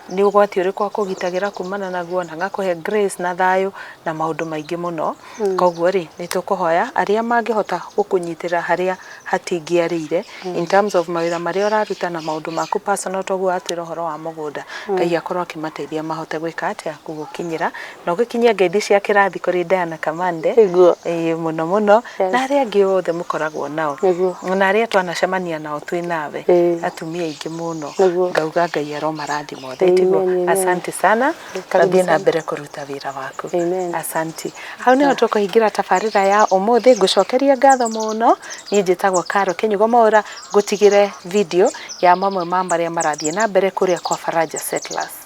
nĩ ũgwati ũrĩkũ akũgitagĩra kumana naguo na agakũhe grace na thayũ na maũndũ maingĩ mũno. Koguo rĩ, nĩ tũkũhoya arĩa mangĩhota gũkũnyitĩra harĩa hatingĩarĩire in terms of mawĩra marĩa ũraruta na maũndũ maku personal, toguo watwĩra ũhoro wa mũgũnda, Ngai akorwo akĩmateithia mahote gwĩka atĩa gũgũkinyĩra na ũgĩkinyia ngeithi cia kĩrathi kũrĩ Diana Kamande. Nĩguo. Ĩĩ, mũno mũno. Yes. Na arĩa angĩ othe mũkoragwo nao Nĩguo. na arĩa twanacemania nao twĩ nawe, Ĩĩ. atumia aingĩ mũno. Nĩguo. Ngauga Ngai aromarathima othe. Amen, Tiguo? amen. Asante sana. Karibu Nathiĩ na sana. mbere kũruta wĩra waku. Amen. Asanti. Hau niho tũkũhingĩra tabarĩra ya ũmũthĩ. Ngũcokeria ngatho mũno. Niĩ njĩtagwo Caro Kĩnyugo Mwaũra, ngũtigĩre video ya mamwe ma marĩa marathiĩ na mbere kũrĩa kwa Faraja Settlers.